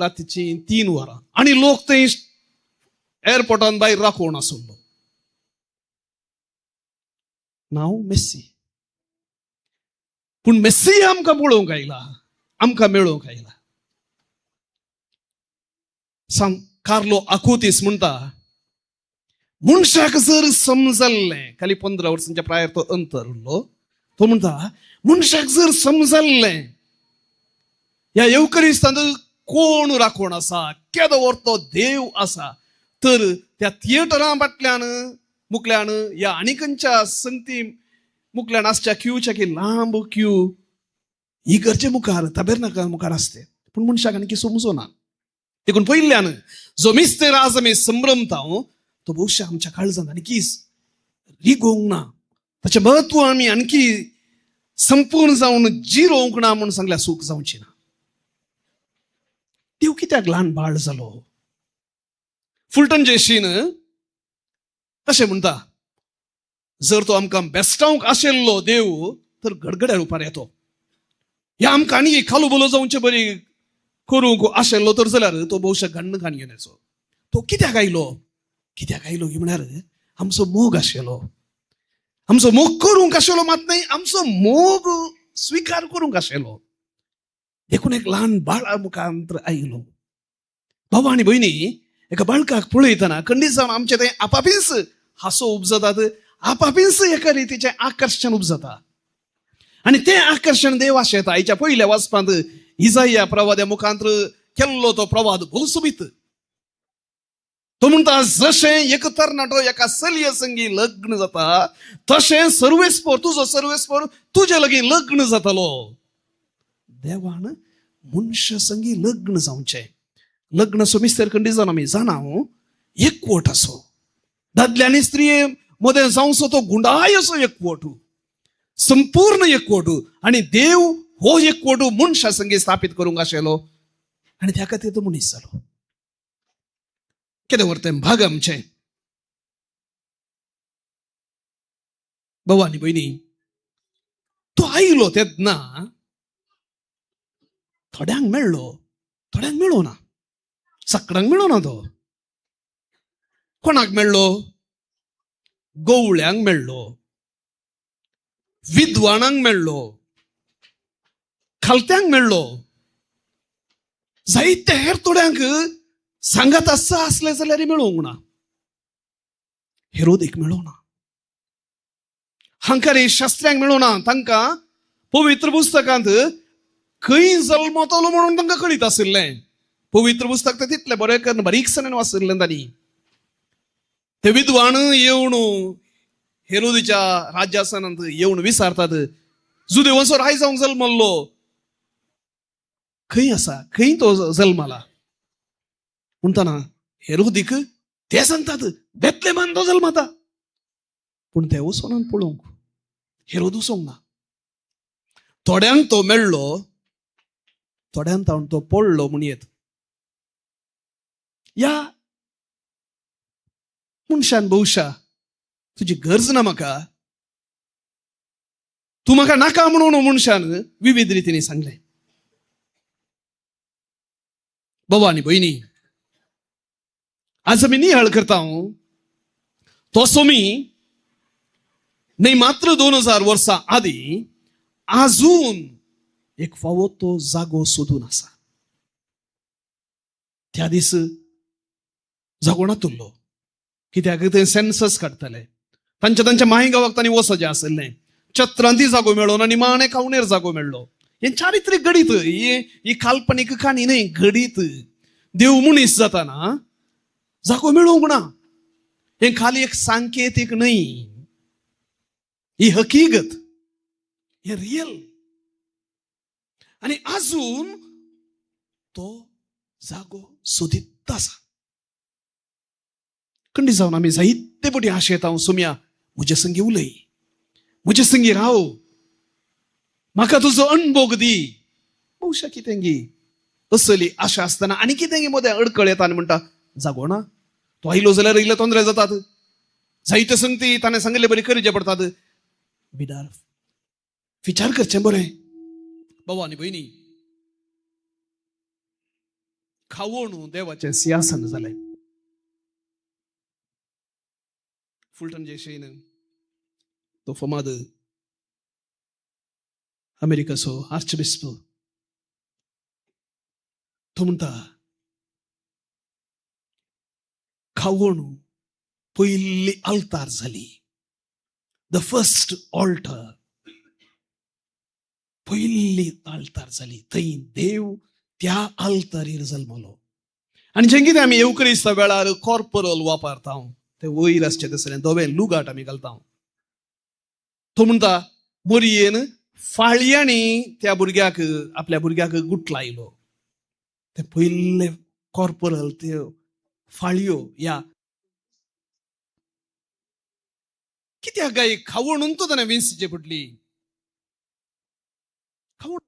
रातीची 3 वरां, आनी लोक थंय एअरपोर्टान भायर राखोवन आसलो. नांव मेस्सी. पूण मेस्सी आमकां पळोवंक आयला, आमकां मेळोवंक आयला. सांग कार्लो आकुतीस म्हणटा, मनशाक जर समजल्लें, खाली 15 वर्सांच्या प्रायर तो अंतर उरलो, तो म्हणटा मनशाक जर समजल्लें ह्या येवकरिस्तांत कोण राखण आसा, केदो व्हर तो देव आसा, तर त्या थिएटरां फाटल्यान मुकल्यान ह्या आनी खंयच्या संगती मुकल्यान आसच्या क्यूच्या की लांब क्यू ही गरजे मुखार ताबेरनाका मुखार आसते. पूण मनशाक आनी समजोना. देखून पयल्यान जो मिस्तेर आज आमी संभ्रमता तो बहुशा आमच्या काळजान आणखी रिगोवंक ना, ताचें म्हत्व आमी आणखी संपूर्ण जावन जिरोवंक ना म्हूण सांगल्यार सूख जावची ना. देव कित्याक ल्हान बाळ जालो? फुलटन जेशीन तशें म्हणटा, जर तो आमकां बेस्टावंक आशिल्लो देव तर गडगड्या रुपार येतो. ह्या आमकां आनी खालू बोलो जावचे बरी करूंक आशिल्लो तर जाल्यार तो बहुशा घण्ण खाण घेवन येचो. तो कित्याक आयलो? कित्याक आयलो की म्हळ्यार आमचो मोग आशिल्लो, आमचो मोग करूंक आशिल्लो मात न्हय, आमचो मोग स्विकार करूंक आशिल्लो. देखून एक ल्हान बाळा मुखांत आयलो. बाबा आनी भयणी, एका बाळकाक पळयतना खंडीत जावन आमचें तें आपापीच हांसो उपजतात, आपापीच एका रितीचें आकर्शण उपजता. आनी तें आकर्शण देव आशेता. आयच्या पयल्या वाचपांत इजाया प्रवाद्या मुखांत केल्लो तो प्रवाद भोव सोबीत. तो म्हणटा, जशें एक तरणाटो एका चलये संगी लग्न जाता तशें सर्वेस्पोर तुजो सर्वेस्पोर तुजे लागीं लग्न जातलो. देवान मनशा संगी लग्न जावचें. लग्न सोमिस्तर खंडीत जावन आमी जाणा एकवट आसो, दादले आनी स्त्रिये मदें जावचो तो गुंडाय असो एकवट, संपूर्ण एकवट. आनी देव हो एकवट मनशा संगी स्थापीत करूंक आशिल्लो आनी त्या खातीर तो मनीस जालो. कितें व्हर तें भाग आमचें. भाव आनी भयणी, तो आयलो तेन्ना थोड्यांक मेळ्ळो, थोड्यांक मेळो ना, सगळ्यांक मेळो ना. तो कोणाक मेळ्ळो? गवळ्यांक मेळ्ळो, विद्वानांक मेळ्ळो, खालत्यांक मेळ्ळो, जायते हेर थोड्यांक सांगात आसा आसले जाल्यार मेळोवंक ना. हेरोदीक मेळोवंक ना. हांकां शास्त्र्यांक मेळूना, तांकां पवित्र पुस्तकांत खंय जल्मतलो म्हणून तांकां कळीत आशिल्लें. पवित्र पुस्तक ते तितलें बरें करून बारीकसाणेन वाचिल्लें तांणी. ते विद्वान येवन हेरोदीच्या राज्यासनांत येवन विचारतात, जुदेवांचो राय जावंक जल्मल्लो खंय आसा, खंय तो जल्मला म्हणटना हेरोदीक ते सांगतात बेतलेमान तो जल्मता. पूण ते वचोन पळोवंक हेरोद वचोंक ना. थोड्यांक तो मेळ्ळो, थोड्यांक तावन तो पडलो म्हूण येत. ह्या मनशान बहुशा तुजी गरज ना म्हाका, तूं म्हाका नाका म्हणून मनशान विविध रितीने सांगलें. बाबा आनी भयणी, आज आमी निहाळ करता तो सोमी न्हय मात्र 2000 वर्सां आदीं आजून एक फावो तो जागो सोदून आसा. त्या दीस जागो नातुल्लो, कित्याक थंय सेन्सस काडटाले, तांच्या तांच्या माही गांवाक तांणी वचचें आशिल्लें. चत्रांती जागो मेळ्ळो आनी निमाणें खावणेर जागो मेळ्ळो. हें चारित्रीक घडीत, ही काल्पनीक काणी न्हय, घडीत. देव मनीस जाताना जागो मेळोवंक ना, हें खाली एक सांकेतीक न्हय, ही हकीगत, हें रियल. आनी आजून तो जागो सोदीत आसा. खंडी जावन आमी जायते पटी आशेता, हांव सोम्या म्हजे संगी उलय, म्हजे संगी राव, म्हाका तुजो अणभोग दी. बहुशा कितें गी असली आशा आसतना आनी कितें गी मदें अडकळ येता आनी म्हणटा जागो ना, तो आयलो जाल्यार इल्ले तोंदरे जातात, जायते संगती ताणें सांगिल्ले बरी करचे पडटात. बिदार विचार करचें बरें. बाबा आनी भयणी, खावोण देवाचें सिंहासन जालें. फुलटन जेशेन तो फमाद अमेरिकाचो आर्चबिस्प, तो म्हणटा खावोण पयली आल्तार जाली, the first alter, पयली आल्तार जाली, थंय देव त्या आल्तारीर जल्मलो. आनी जें कितें आमी येवक्रिस्ता वेळार कॉर्पोरल वापरता ते वयर आसचें तसलें धवें लुगाट आमी घालता. तो म्हणटा मोरयेन फाळयांनी त्या भुरग्याक, आपल्या भुरग्याक गुटलायलो. ते पयले कॉर्पोरल ते फाळयो ह्या कित्याक काय खावण तो ताणें विंचचे पडली. खावण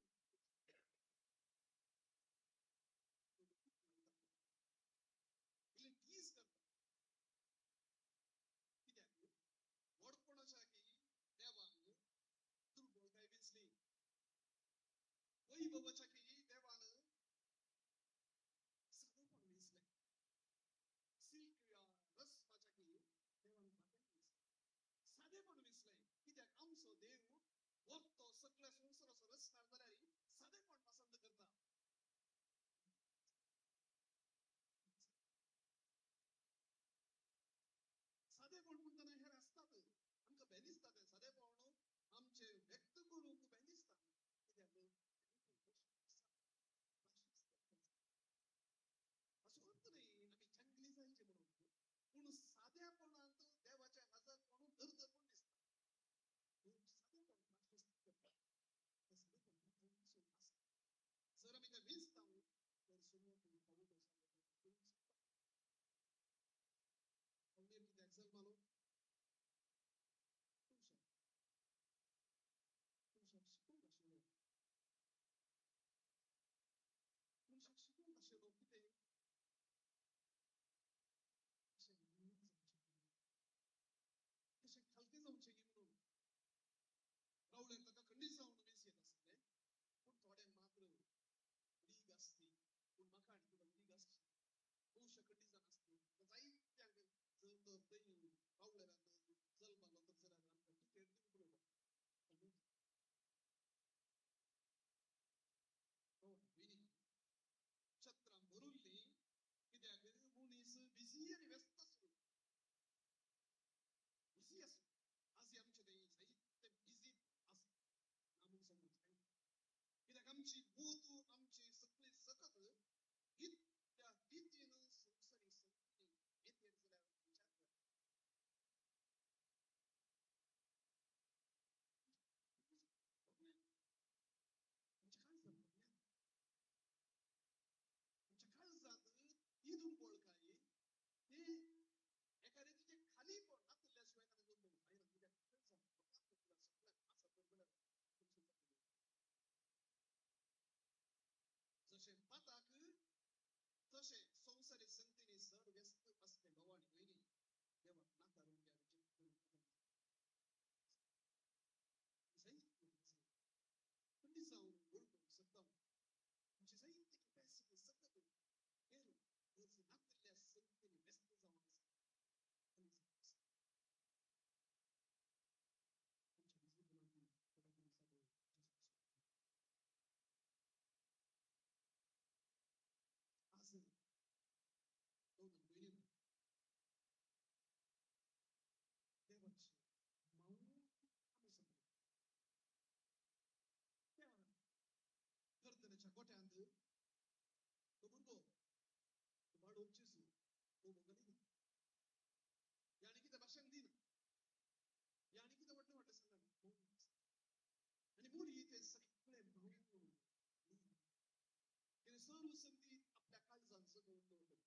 सर्व संगती आपल्या काळजान जगोवन दवरता.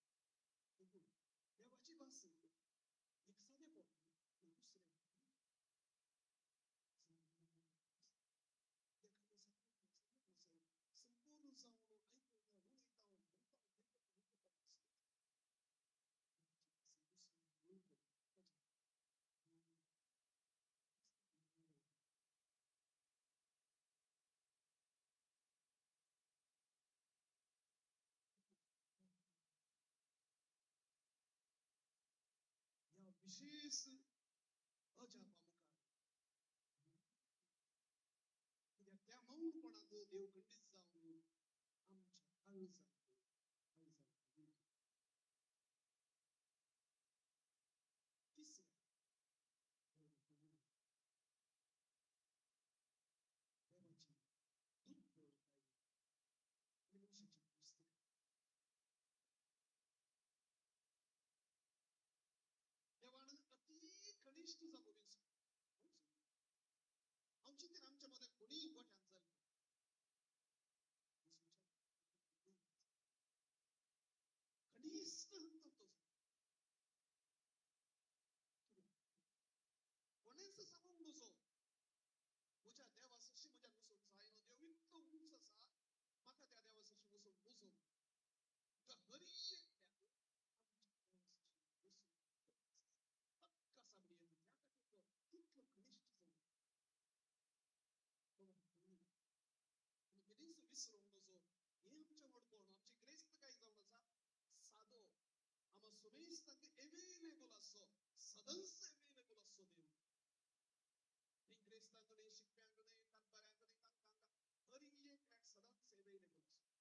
देखून देवाची भास एक सादेपण दुसरें संपूर्ण जावन आयकता उलयता म्हणटा ह्या विशेष अजापा मुखार कित्याक त्या मौनपणांत देव खंडीत जावन आमच्या काळजांत काळजांत. तिसऱ्या देवाची दुर्बळताय आनी मनशाची पुस्तकां. देवान अति कनिश्ठ जागो विंचलो. हांव चिंतेन आमच्या मदें कोणीय गोठ्यान जाल्लो कनिश्ठ हंत तो कोणेच सांगूंक नजो म्हज्या देवा सरशी म्हज्यान वचूंक जायना. देव इतलो उंच आसा म्हाका त्या देवा सरशी वचूंक नजो. हरी एकट्याक आमच्या देवा सरशी वचूंक हक्क आसा म्हणून त्या खातीर तो तितलो कनिश्ठ जावन केदींच विसरूंक नजो. हें आमचें व्हडपण, आमची ग्रेस्तकाय जावन आसा सादो आमा सुमेस्तांक एवेलेबल आसचो, सदांच एवेलेबल आसचो देव. ग्रेस्तांक न्हय, शिकप्यांक न्हय, कारभाऱ्यांक न्हय, तांकां हर एकल्याक सदांच एवेलेबल आसचो.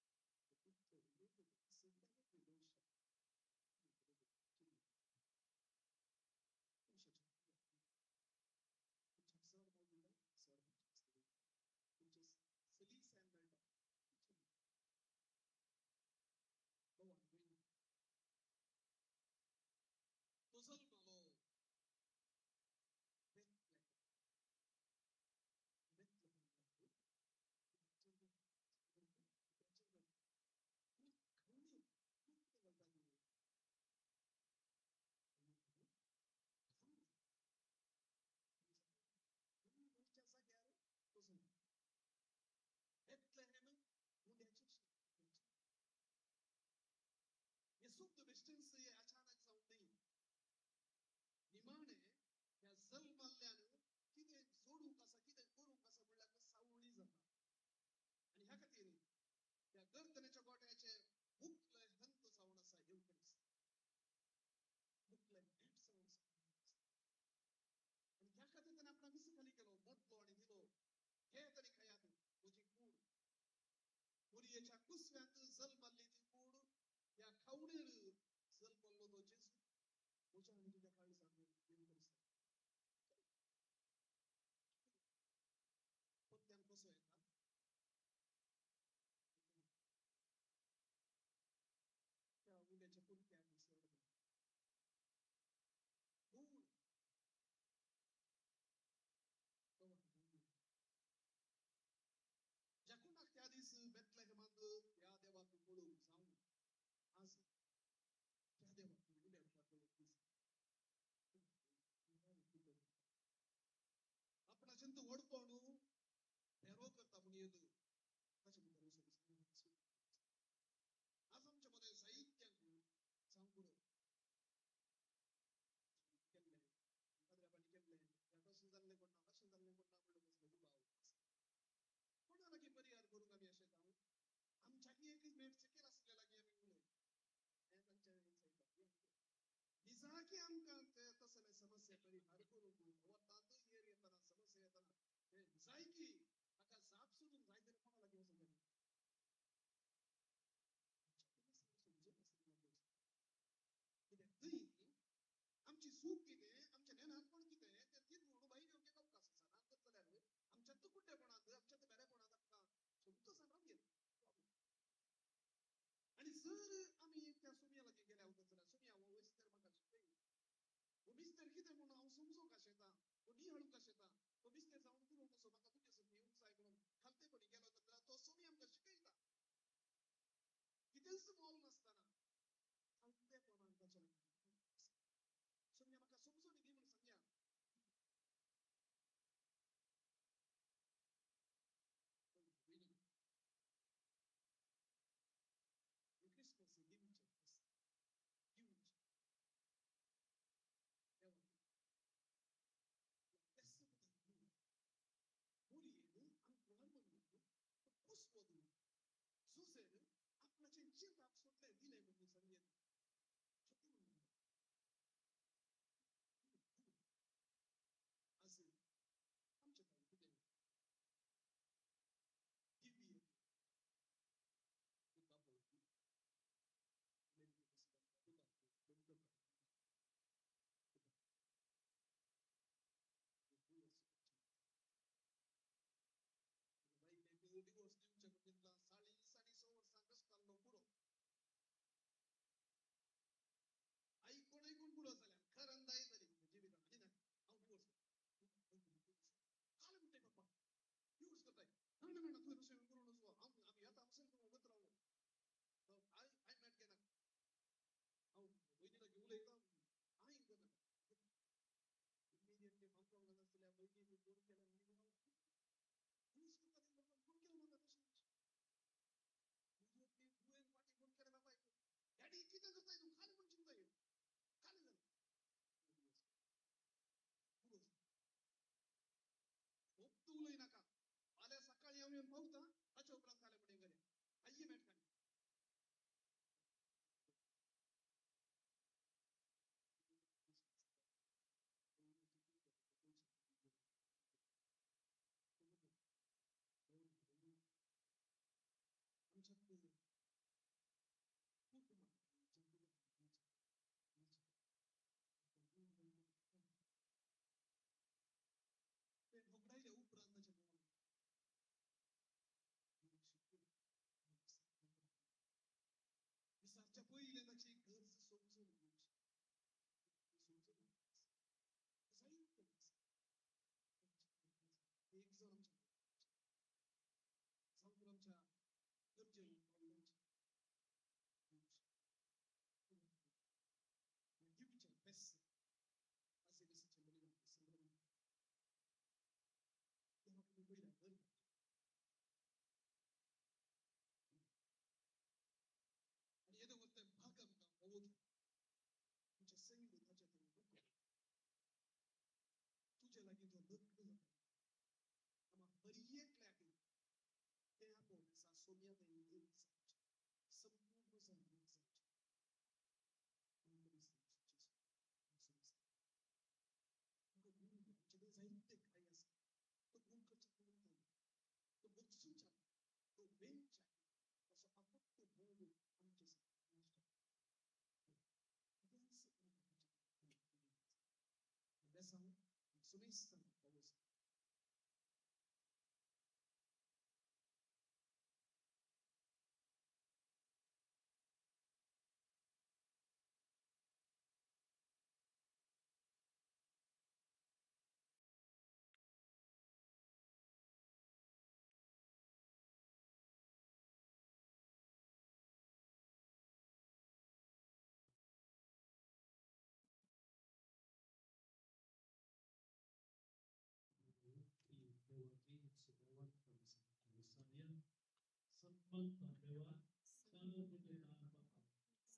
तुमचे सलीसायन मेळटा. तो जल्मलो बेथलेहेम. जाग्यार तो जल्मलो बेथलेहेम उंड्याचें. हे सुप्त बेश्टेंच हे अचानक जावन न्ही. निमाणे ह्या जल्माल्ल्यान कितें जोडूंक आसा कितें करूंक आसा म्हणल्यार सावळी जाता. आनी ह्या खातीर त्या गर्दनेच्या गोट्याचे मुखले हंत जावन आसा येवकडेच मुखले भेट जावन आसा. आनी ह्या खातीर ताणें आपणाक विस खाली केलो, मोडलो आनी दिलो, हे तरी खायात म्हजी कूड. मुरयेच्या कुसव्यांत जल्माल्ली ती कूड ह्या खावणेर जल्मल्लो तो जेजू म्हज्या आनी तुज्या काळजांत देव दिसता. पत्त्यान कसो येता त्या उंड्याच्या पुलक्याक सर कोण ज्या कोणाक त्या दीस बेथलेहेमांत त्या देवाक पळोवंक जावं आज त्या देवाक उंड्या रुपार पळोवंक दिसता. आपणाचें तूं व्हडपण भेरो करता म्हूण येत ताचे मुखार वचून आज आमच्या मदें साहित्यांक जावं केल्लें पाद्र्याबांनी केल्लें तशें जाल्लें कोण ना अशें जाल्लें कोण ना म्हणून कसलो दुबाव कोणा लागीं परिहार करूंक आमी अशें जावं आमच्याकी एक मेट चेकेर आसले लागीं आमी उलय हें तांच्या निजाकी आमकां ते तसले समस्या परिहार करूंक वतांत येर येतना समस्या येतना ते जायकी ताका जाप सोदूंक जाय तरी कोणा लागीं वचूंक जाय समजून आसलें कित्याक थंय आमची चूक कितें आमचें नेणारपण कितें तें तीच म्हणून भायर येवंक एक अवकाश आसा. ना तर जाल्यार आमच्यात कुड्डेपणांत आमच्यात बेरेपणांत आमकां समजून सांगप घेत. आनी जर आमी त्या सुमया लागीं गेल्या वता जाल्यार सुमया हो मिस्तर म्हाका शिकय, हो मिस्तर कितें म्हणून हांव समजूंक आशेता, हो नियम येवन पावता ताच्या उपरांत फाल्यां फुडें करया. आय्ये मेटकांनी. पयलें ताची गरज समजून घेवची, समजून जायते एक जावन आमच्या जावं आमच्या गरजे दिवचें बेस्ट अशें दिसचें बलिदान संभ्रम देवाक पयल्या घर आनी येदो व्हड तें भाग आमकां फावो केलो. आमचें सैम ताच्या तें दुखो तुजे लागीं तो लग्न जाता. आमा हर एकल्याक तें आपोवन आसा सोम्या तें एक जावचें, संपूर्ण जावन एक जावचें. आमकां गुण दी, आमचे कडेन जायते कार्य आसा, तो गुण करच्या निमतान, तो बक्षूच्या, तो वेंच्या असो आपत्तो भोग आमचे बेसांव सुमेस्तान पावस.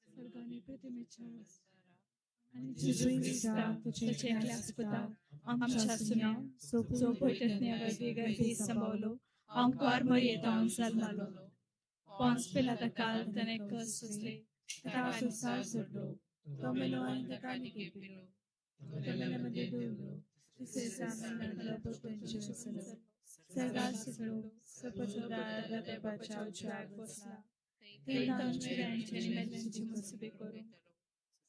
स्वर्गाने प्रतिमेच्या आनी जेजू क्रिस्ता तुझ्या एकल्या पुता आमच्या सुन्या चोपयतज्ञ वरवीं गर्भी संभवलो, अंकार मरयेतावन जल्मालो, पोन्स पिलाता काल ताणें कस सोंसले, ताका संवसार सोडलो, तो मेलो आनी ताका निकेपिलो, तो मेल्या मदीं दवरलो, तिसरे दिसा मरणांतलो परतून जिवीत जालो, स्वर्गार सुटलो, सपसदार देवाच्या उजव्याक बसला, थंय तावन जिव्यांची आनी मेल्ल्यांची मुसबे करूंक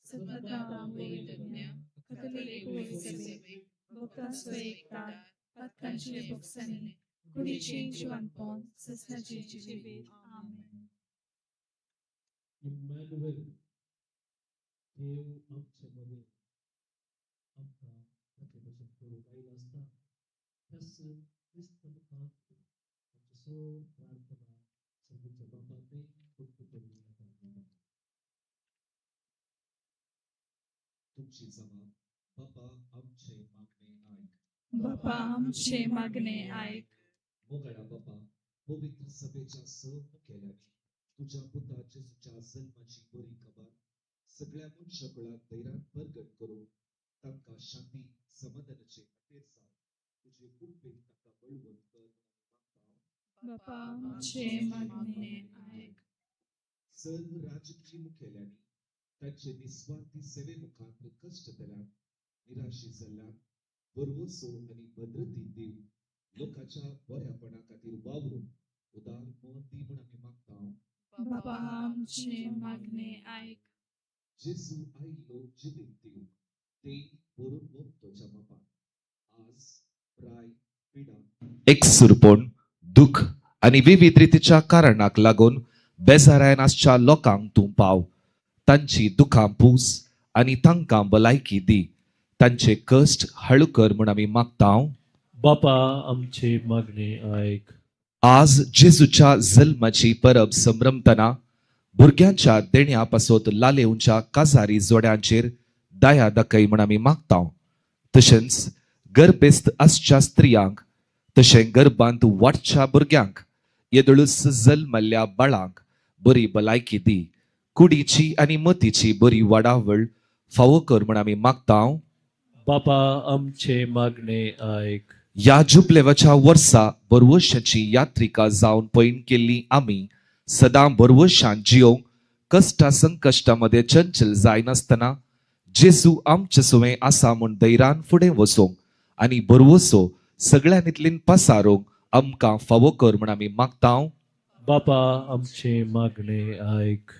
सत्मतांवयतज्ञ कथोलीक वैजकी भक्तांचो एकतार पातकांची भोगसणी कुडीची जिवनपण ससनाची जिवीत. आमेन.
इम्मॅन्युएल देव आमचे मध्ये आमकां ताचे भशेन करूंक आयलो आसता. त्याच क्रिस्त मुखार आमची सगळी प्रार्थना सर्वोच्च बापाक खूब करूं.
तुमची जमा बापा आमचे मागणे आयक,
बापा आमचे मागणे आयक.
मोगाळा बापा, पवित्र सभेच्या स मुखेल्यांनी तुज्या पुता जेजूच्या जल्माची बरी खबर सगळ्या मनशाकुळाक धैर्यान प्रगट करून तांकां शांती समाधानाचे खातीर जावं तुजे कृपेन तांकां बळवंत कर म्हणून आमी मागता.
बापा आमचे मागणे आयक.
सर्व राजकीय मुखेल्यांनी तांचे निस्वार्थी सेवे मुखार कश्ट जाल्यान निराशी जाल्ल्यान भरवसो आनी भद्रती दिवन लोकांच्या बऱ्यापणा खातीर वावरून उदार मन दी म्हूण आमी मागता.
बापा आमचे मागणे आयक.
जेजू आयिल्लो जिवीत दिवंक ते भरून वखदोच्या मापान आज प्राय पिडा एकसुरपण दुःख आनी विविध रितीच्या कारणाक लागून बेजारायन आसच्या लोकांक तूं पाव, तांची दुखां पूस आनी तांकां भलायकी दी, तांचे कश्ट हळू कर म्हूण आमी मागता.
बापा आमचे मागणे आयक.
आज जेजूच्या जल्माची परब संभ्रमतना भुरग्यांच्या देण्या पासत लालेवच्या काजारी जोड्यांचेर दया दाखय म्हूण आमी मागता. तशेंच गर्भेस्त आसच्या स्त्रियांक तशें गर्भांत वाडच्या भुरग्यांक येदोळूच जल्मल्ल्या बाळांक बरी भलायकी दी, कुडीची आनी मतीची बरी वाडावळ फावो कर म्हूण आमी मागता.
बापा आमचे मागणे आयक.
ह्या जुबलेवाच्या वर्सा बरवशाची यात्रिका जावन पयण केल्ली आमी सदां बरवशान जियोंक कश्टा संकश्टा मदें चंचल जायनासतना जेजू आमचे सुवें आसा म्हूण धैर्यान फुडें वचोंक आनी बरवसो सगळ्यांतल्यान पसारूंक आमकां फावो कर म्हूण आमी मागता.
बापा आमचे मागणे आयक.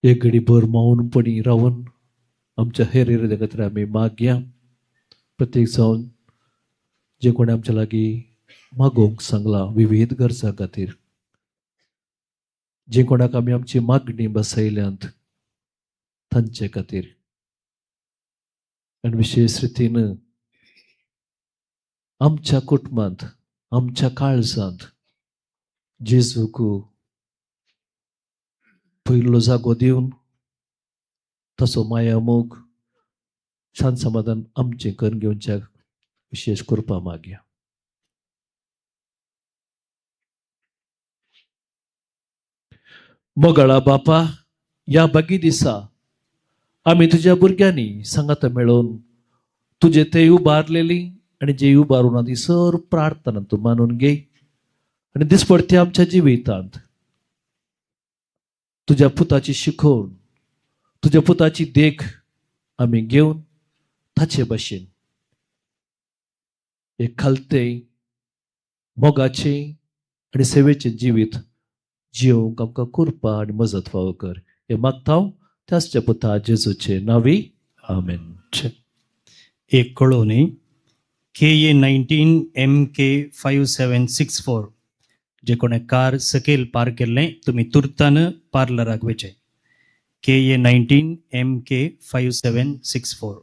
एक घडी भर मौनपणी रावन आमच्या हेर हेर खातीर आमी मागया. प्रत्येक जावन जे कोणी आमच्या लागीं मागोवंक सांगलां विविध गरजां खातीर, जे कोणाक आमी आमची मागणी बसयल्यांत तांचे खातीर, आनी विशेश रितीन आमच्या कुटुंबांत आमच्या काळजांत जेजूक पयलो जागो दिवन तसो माया मोग शांत समाधान आमचें करून घेवच्याक विशेश कृपा मागया. मोगाळा बापा, ह्या बागी दिसा आमी तुज्या भुरग्यांनी सांगाता मेळोवन तुजे ते उबारलेली आनी जे उबारून ना ती सर प्रार्थना तूं मानून घे आनी दिसपडती आमच्या जिवितांत तुज्या पुताची शिकोवण, तुज्या पुताची देख आमी घेवन ताचे भशेन एक खालते मोगाचें आनी सेवेचें जिवीत जिवंक आमकां कृपा आनी मजत फावो कर. हें मागता त्याच पुता जेजूचे नांवी, आमेन.
एक कळोवणी KA 19 MK 5764 जे कोणें कार सकयल पार्क केल्लें तुमी तुर्तान पार्लराक वयचें. KA 19 MK 5764.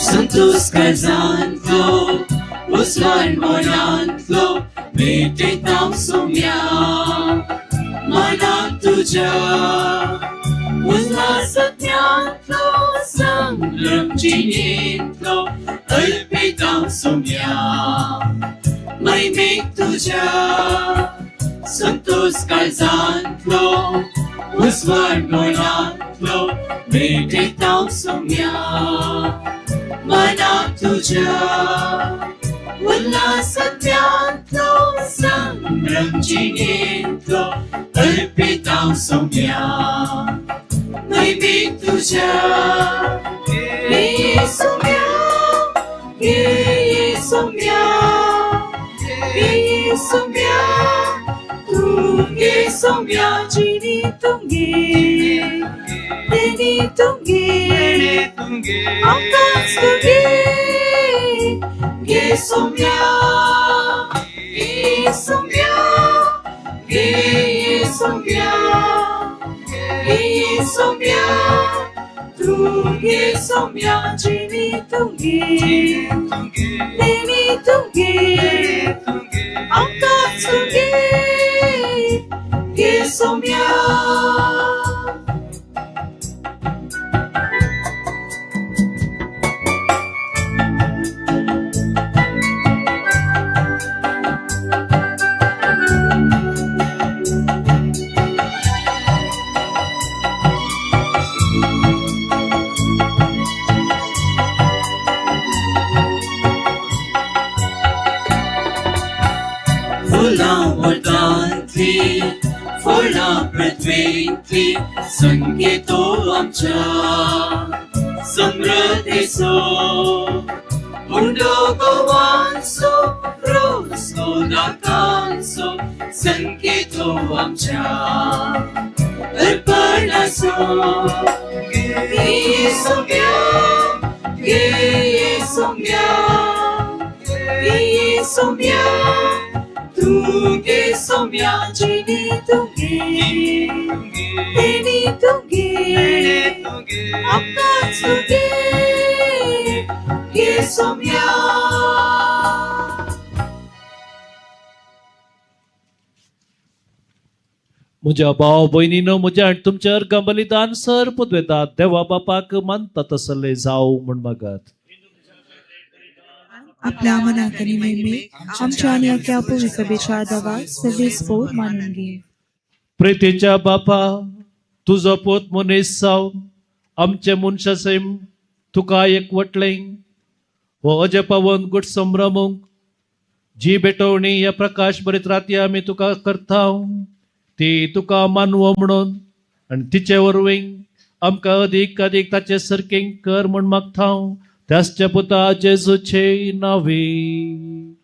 Santos काळजांतलो उजवाड मनांतलो भेटयता सोम्या मनाक तुज्या उल्हासत्यांतलो संभ्रम जिणेंतलो अल्पिता सोम्या महिमेक तुज्या. संतोष काळजांतलो उजवाड मनांतलो भेटयता सोम्या मनाक तुज्या उल्हासत्यांतलो संभ्रम जिणेंतलो अर्पिता सोम्या महिमेक तुज्या. हे सोम्या, हे सोम्या, हे सोम्या, तुगे सोम्या जिणी तुगे तेणी तुगे आमकांच तुगे. गे सोम्या, गे सोम्या, गे सोम्या, गे सोम्या, तुगे सोम्या जिणी तुगे तेणी तुगे आमकांच तुगे. गे सोम्या. संकेतो आमच्या समृद्धीचो उंडो गोवांचो रोसो दाकांचो संकेतो आमच्या अर्पणाचो. गे सोम्या, गे सोम्या, गे सोम्या, तुगे सोम्या जिणी तुगे तेणी तुगे आमकांच तुगे. गे सोम्या.
म्हज्या भाव भयणीनो, म्हज्या आनी तुमच्या अर्गां बलिदान सर पुदवेतात देवा बापाक मानता तसले जावं म्हूण मागात.
आपल्या मनाक आनी महिमेक आमच्या आनी अख्या पवित्र सभेच्या देवाक सर्वेस्पोर मानून घे.
प्रेतेच्या बापा, तुजो पोत मनीस जावन आमचे मनशा सैम तुका एकवटलें हो अजपावन गुट संभ्रमूंक जी भेटवणी ह्या प्रकाश बरीत राती आमी तुका करता ती तुका मानवो म्हणून आनी तिचे वरवीं आमकां अदीक अदीक ताचे सारकें कर म्हूण मागता त्याच्या पुता जेजूचे नांवी.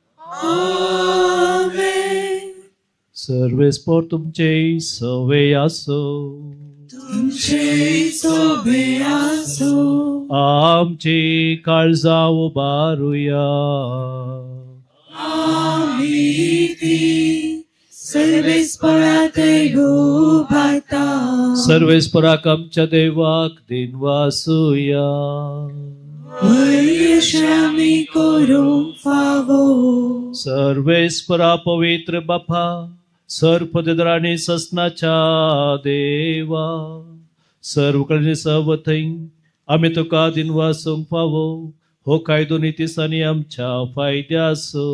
सर्वेस्पोर तुमचे सवे आसो.
तुमचे सोबे आसो.
आमची काळजां उबारुया.
आमी ती सर्वेस्पोराक उबारता.
सर्वेस्पोराक आमच्या देवाक दिनवासुया.
आमी करूंक फावो.
सर्वेस्परा पवित्र बापा, सर्पदेद्राणी ससनाच्या देवा, सर्व कडे सर्व थंय आमी तुका दिनवासूंक फावो हो कायदो नितीसांनी आमच्या फायद्याचो.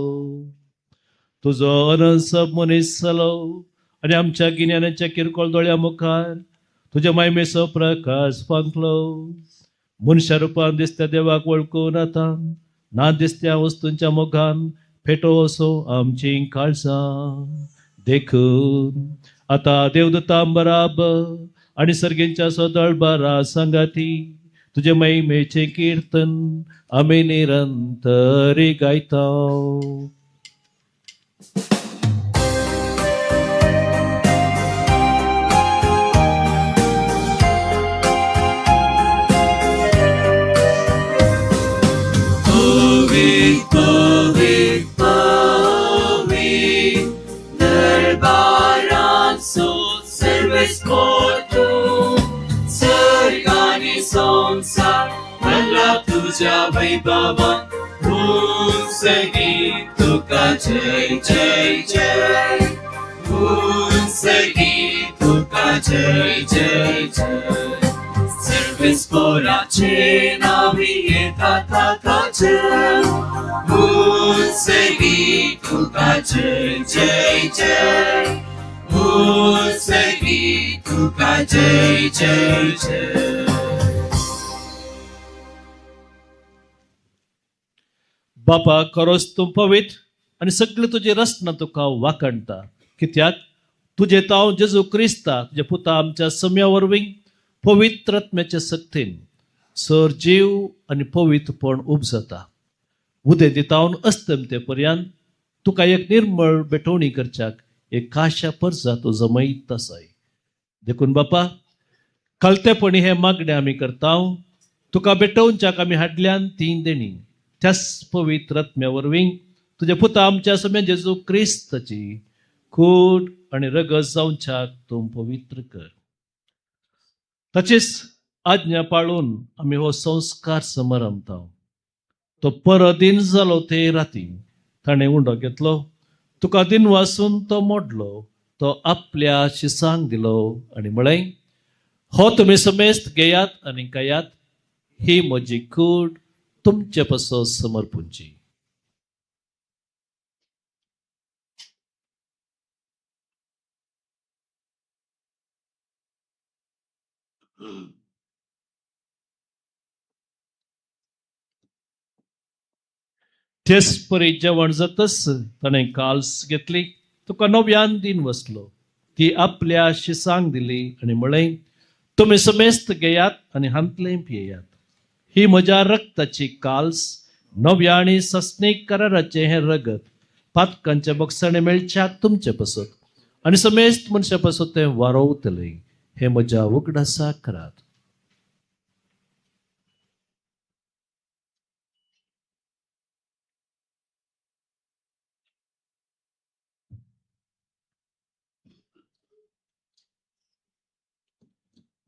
तुजो अनंत सब मनीस जालो आनी आमच्या गिन्यानाच्या किरकोळ दोळ्या मुखार तुज्या मायमेचो प्रकाश फांकलो. मनशा रुपान दिसत्या देवाक वळखून आतां ना दिसत्या वस्तूंच्या मोगान फेटो असो आमची काळजां. देखून आतां देवदूतां बराबर आनी सर्गेंच्या सदळ बारा सांगाती तुजे महिमेचें किर्तन आमी निरंतरी गायता.
पवित पवित दरबारांचो सर्वेस्पोर तूं, सर्ग आनी संवसार भरला तुज्या वैभवान. उंचगी तुका जय जय जय, उंचगी तुका जय जय जय. सर्वेस्पोराचे नांवी येता ताचे, उंचगी तुका जय जय जय, उंचगी तुका जय जय जय.
बापा, खरोच तूं पवित्र आनी सगळे तुजी रचना तुका वाखणटा, कित्याक तुजें तांव जेजू क्रिस्ता तुज्या पुता आमच्या सम्या वरवीं पवित्र आत्म्याचे सक्तीन सर जीव आनी पवित्रपण उपजता. उदें दितावन अस्तमते पर्यंत तुका एक निर्मळ भेटवणी करच्याक एक काशा परजा तूं जमयत आसाय. देखून बापा, खालतेपणी हें मागणें आमी करता, तुका भेटोवच्याक आमी हाडल्यान तीन देणी त्याच पवित्र आत्म्या वरवीं तुज्या पुता आमच्या सम्या जेजू क्रिस्ताची कूड आनी रगत जावच्याक तूं पवित्र कर. ताचीच आज्ञा पाळून आमी हो संस्कार समारंभता. तो परत दिन जालो ते राती ताणें उंडो घेतलो, तुका दिन वासून तो मोडलो, तो आपल्या शिसांक दिलो आनी म्हळें, हो तुमी समेस्त घेयात आनी खायात, ही म्हजी कूड तुमचे पासत समर्पूंची. तेच परी जेवण जातच ताणें काल्स घेतली, तुका नव्यान दिन वसलो, ती आपल्या शिसांक दिली आनी म्हळें, तुमी समेस्त घेयात आनी हांतलें पियेयात, ही म्हज्या रक्ताची काल्स, नव्या आनी सस्नीक कराराचें हें रगत पातकांच्या बक्षाणे मेळच्याक तुमचे पासत आनी समेस्त मनशा पासत तें वारोवतलें, हें म्हज्या उगडासाक करात.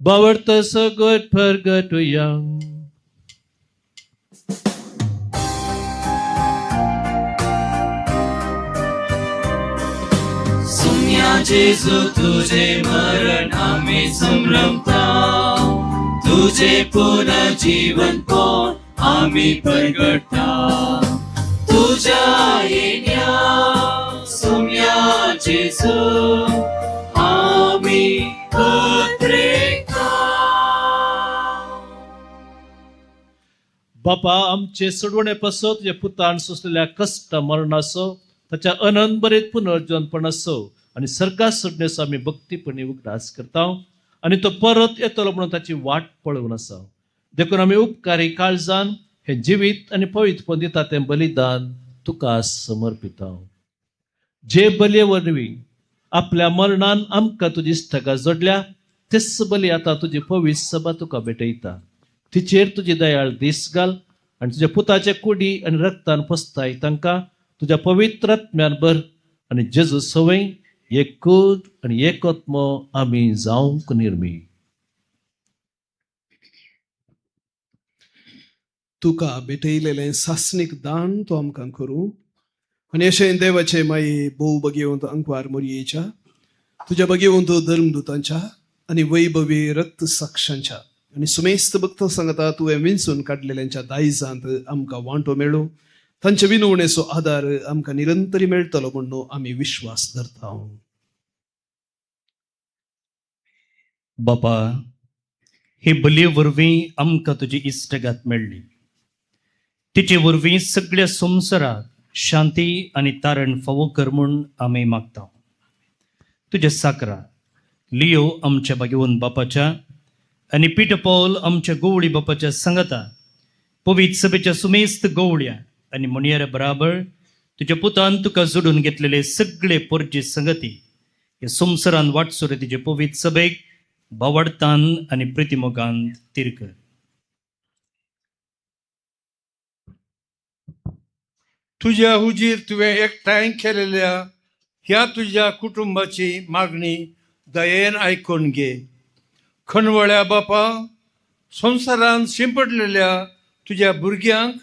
बावडतो सगट फरगटुया.
जेजू तुझे मरण आमी संभ्रमता, तुझे पुनर्जीवन कोण आमी परगटता. तुझ्या येण्या सोम्या जेजू आमी उद्रेकता.
बापा आमचे सोडवणे पासत तुज्या पुतान सोंसलेल्या कश्ट मरणाचो ताच्या अनंत बरेत पुनर्जनपणाचो आनी सर्गात सोडण्याचो आमी भक्तीपणी उगडास करता आनी तो परत येतलो म्हणून ताची वाट पळोवन आसा. देखून आमी उपकारी काळजान हें जिवीत आनी पवित्रपण दिता तें बलिदान तुका समर्पिता. जे बलये वरवीं आपल्या मरणान आमकां तुजी इश्टागात जोडल्या तेच बली आतां तुजी पवित्र सभा तुका भेटयता. तिचेर तुजी दयाळ दीस घाल आनी तुज्या पुताचे कुडी आनी रक्तान पसताय तांकां तुज्या पवित्र आत्म्यान भर आनी जेजू सवय एकूच आनी एकत्म आमी जावंक निर्मी.
तुका भेटयलेलें सासणीक दान तो आमकां करूं आनी अशें देवाचे माई भोव भगेवंत अंकवार मोरयेच्या तुज्या भगेवंत धर्मदूतांच्या आनी वैभवी रक्त साक्षांच्या आनी सुमेस्त भक्त सांगता तुवें विंचून काडलेल्यांच्या दायजांत आमकां वांटो मेळूं, तांचे विनवणेचो आदार आमकां निरंतरी मेळटलो म्हणून आमी विश्वास धरता.
बापा, हे बलये वरवीं आमकां तुजी इश्टगात मेळ्ळी. तिचे वरवीं सगळ्या संवसाराक शांती आनी तारण फावो कर म्हूण आमी मागता. तुज्या साकरा लियो आमच्या भाग्यवंत बापाच्या आनी पीटर पॉल आमच्या गोवळी बापाच्या सांगाता पवित्र सभेच्या सुमेस्त गोवळ्या आनी म्हणयाऱ्या बराबर तुज्या पुतान तुका जोडून घेतलेले सगळे पोरजे संगती हे संवसारान वाटसुरे तुजे पवित्र सभेक बावडतान आनी प्रितिमोगान तीर कर.
तुज्या हुजीर तुवें एकठांय केलेल्या ह्या तुज्या कुटुंबाची मागणी दयेन आयकून घे. खणवळ्या बापा, संवसारान शिंपडलेल्या तुज्या भुरग्यांक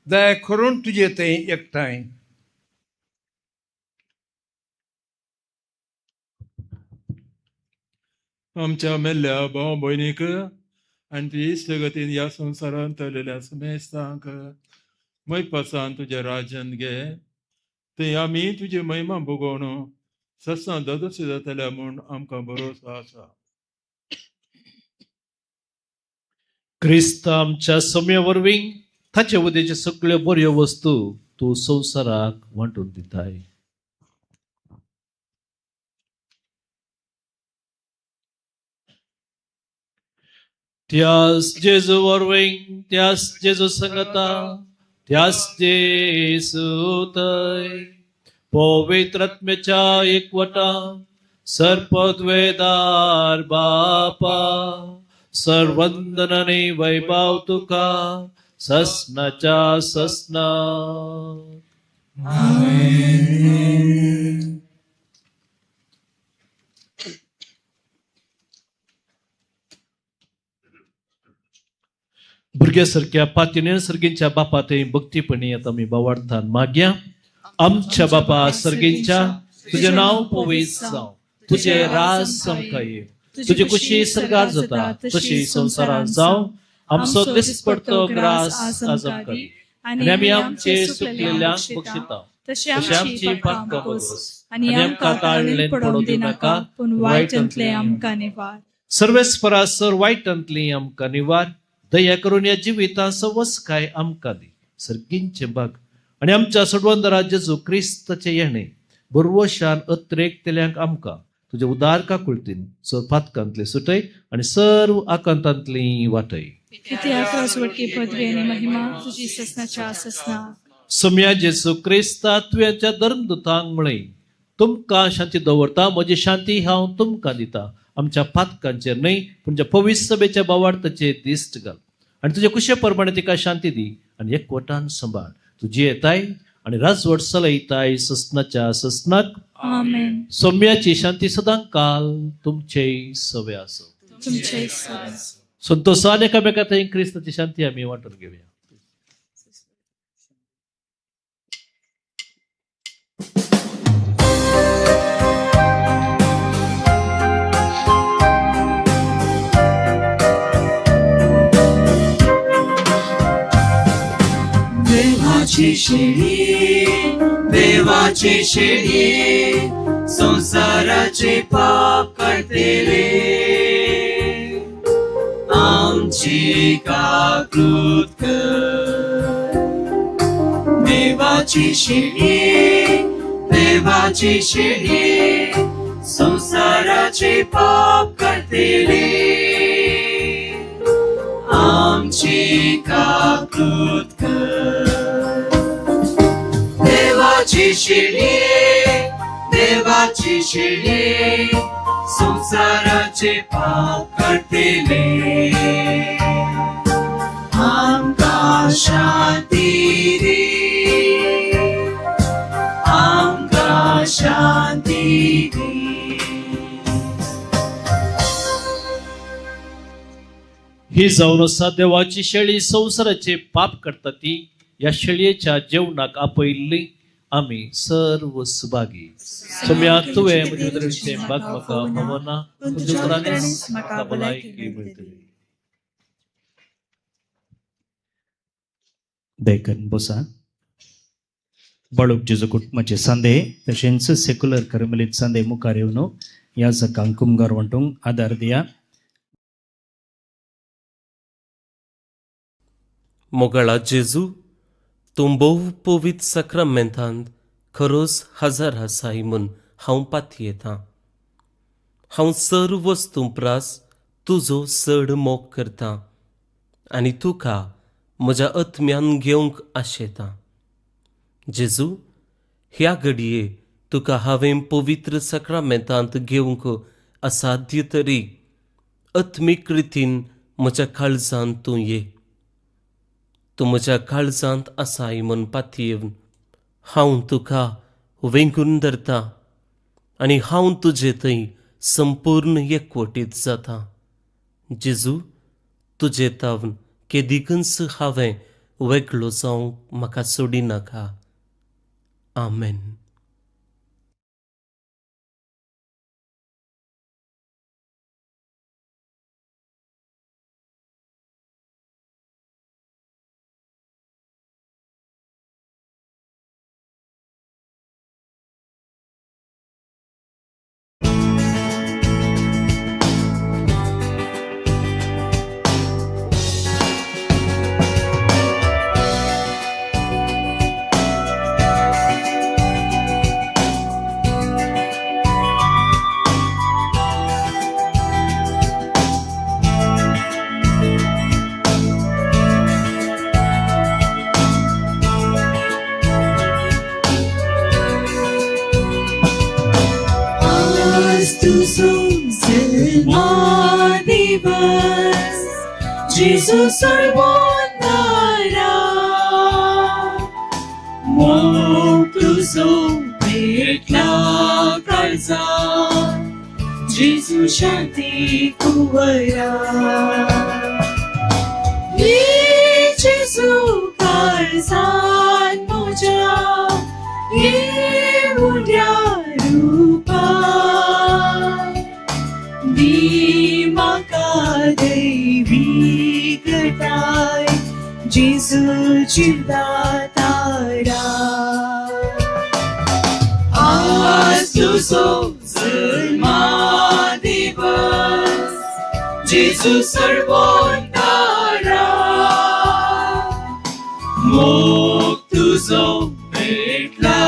दया करून तुजे थंय एकठांय.
आमच्या मेल्ल्या भाव भयणीक आनी ती इश्टगतीन ह्या संवसारांत चललेल्या समेस्तांक मैपासान तुज्या राज्यान घे. थंय आमी तुजी महिमा भोगोवन सत्सां दादोशी जातल्या म्हूण आमकां भरोसो आसा.
क्रिस्त आमच्या सम्या वरवीं ताचे उदेचे सगळ्यो बऱ्यो वस्तू तूं संवसाराक वांटून दिताय. त्यास जेजू वरवीं, त्यास जेजू संगता, त्यास जेजू थंय पवित्र आत्म्याच्या एकवटा सर्पद्वेदार बापा सर्वंदनाने वैभव तुका ससनाच्या ससना. भुरग्या सारक्या पातिणे सर्गींच्या बापा ते भक्तीपणी आता मी बावार्थान माग्या. आमच्या बापा सर्गींच्या, तुझे नाव पवित्र जावं, तुझे राज आमकां येवं, तुजी कुशी सर्गार जाता तशी संवसारांत जावं. आमचो दिसपडतो ग्रास आज आमकां दी आनी आमी आमचे सुकलेल्यांक बक्षिता तशी आमची पातकां भोगोस आनी आमकां ताळलें पडोवंक दिनाका, पूण वायटांतलें आमकां निवार. सर्वेस्परा सर वायटांतली आमकां निवार. दया करून ह्या जिवितांत सवसकाय आमकां दी. सर्गींचे भाग आनी आमच्या सोडवंदरा जेजू क्रिस्ताचे येणे बरवशान अत्रेकतल्यांक आमकां तुज्या उदार काकुळतीन सर्व पातकांतले सुटय आनी सर्व आकांतांतली वाटय. सम्या जेजू क्रिस्ता तुवें धर्मदूतांक म्हळें, तुमकां शांती दवरता, म्हजी शांती हांव तुमकां दिता. आमच्या पातकांचेर न्हय पूण ज्या पवित्र सभेच्या बावार्थाचेर दिश्ट घाल आनी तुजे कुशे प्रमाणे तिका शांती दी आनी एकवटान सांबाळ. तुजी येताय आनी राजवट चलयताय ससनाच्या ससनाक.
आमेन.
सौम्याची शांती सदां काल तुमचे सवे आसो. संतोषान एकामेका थंय क्रिस्ताची शांती आमी वांटून घेवया.
देवाची शेळी, देवाची शेळी, संसाराचे पाप काडटले, आमची काकूत कर. देवाची शेळी, देवाची शेळी, संसाराचे पाप काडटले, आमची काकूत कर. देवाची शेळी, देवाची शेळी, संसाराचे पाप काडटले, आमकां शांती दी, आमकां शांती दी.
ही जावन आसा देवाची शेळी, संवसाराचे पाप करता ती. ह्या शेळयेच्या जेवणाक आपयल्ली आमी सर्व सुभागी. सोम्या, तुवें म्हजे भितरचें भाग म्हाका फावना, तुज्या उतरांनीच म्हाका भलायकी मेळटली.
देखन बोसा बाळूक जेजू कुटुंबाचे सांदे तशेंच सेक्युलर करमलीत सांदे मुखार येवन ह्या जकांक कुमगार वांटूंक आदार दिया.
मोगाळा जेजू, तूं भोव पवित्र साक्रामेंतांत खरोच हजर आसाय म्हूण हांव पातयेतां. हांव सर्व वस्तूं प्रास तुजो चड मोग करतां आनी तुका म्हज्या आत्म्यान घेवंक आशेतां. जेजू, ह्या घडये तुका हांवें पवित्र साक्रामेंतांत घेवंक असाध्य तरी आत्मीक रितीन म्हज्या काळजांत तूं ये. तूं म्हज्या काळजांत आसाय म्हूण पातयेवन हांव तुका वेंगून धरता आनी हांव तुजे थंय संपूर्ण एकवटीत जाता. जेजू, तुजे तावन केदिकूच हांवें वेगळो जावंक म्हाका सोडिनाका. आमेन.
Jesu सर्वोन्नारा, मोग तुजो पेटला काळजा, जेजू शांती कुंवरा. ये जेजू काळजान म्हज्या, ये उड्या रुपा, दी म्हाका दैवी करताय, जेजू जिवदातारा. आज तुजो जल्मा दिवस, जेजू सर्वोन्नारा, मोग तुजो पेटला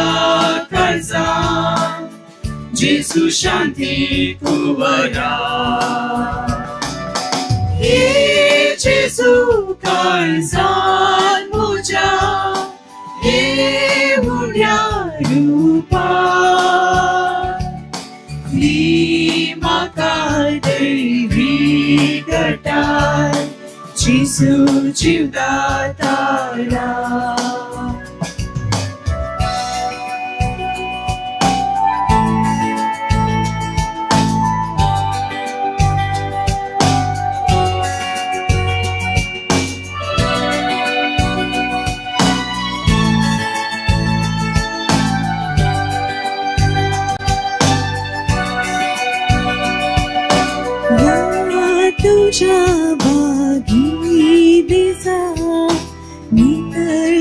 काळजान, जेजू शांती कुंवरा. हे जेजू काळजान म्हज्या, हे उड्या रुपा, दी म्हाका दैवी करताय, जेजू जिवदातारा.
तुझ्या बागी दिसा नितळ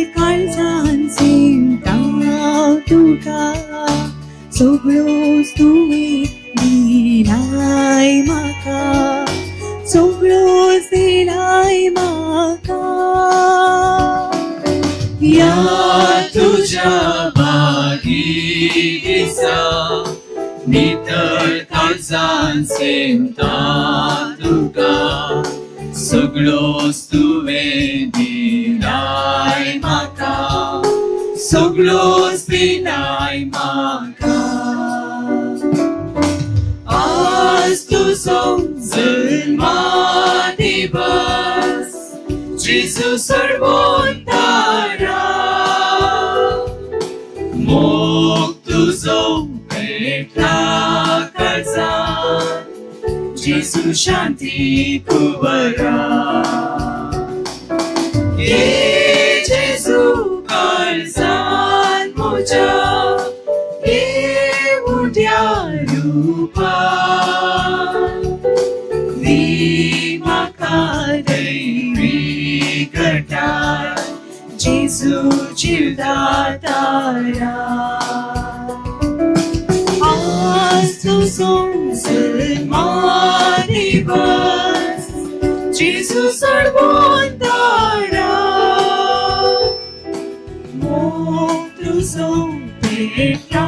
या तुझ्या बागी दिसा नितळ काळजान सेवता तुका सगळोच तुवें दिलाय म्हाका सगळोच दिलाय म्हाका आज तुजो जल्मा दिवस जेजू सर्वोंतारा मोग तुजो पेटला काळजांत जेजू शांती कुवरा ये जेजू काळजांत म्हज्या ये उठ्या रुपान दी म्हाका दैवी घटाय जेजू जिवदातारा आज तुजो जल्मा दिवस जेजू सर्वोंतारा मोग तुजो पेटला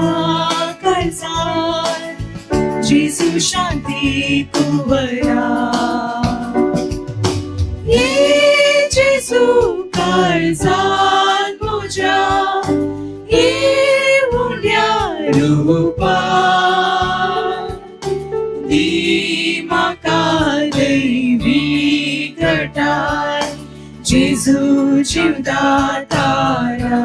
काळजांत जेजू शांती कुवरा ये जेजू काळजांत म्हज्या ये उण्या रुपान दी म्हाका दैवी घटाय जेजू जिवदातारा.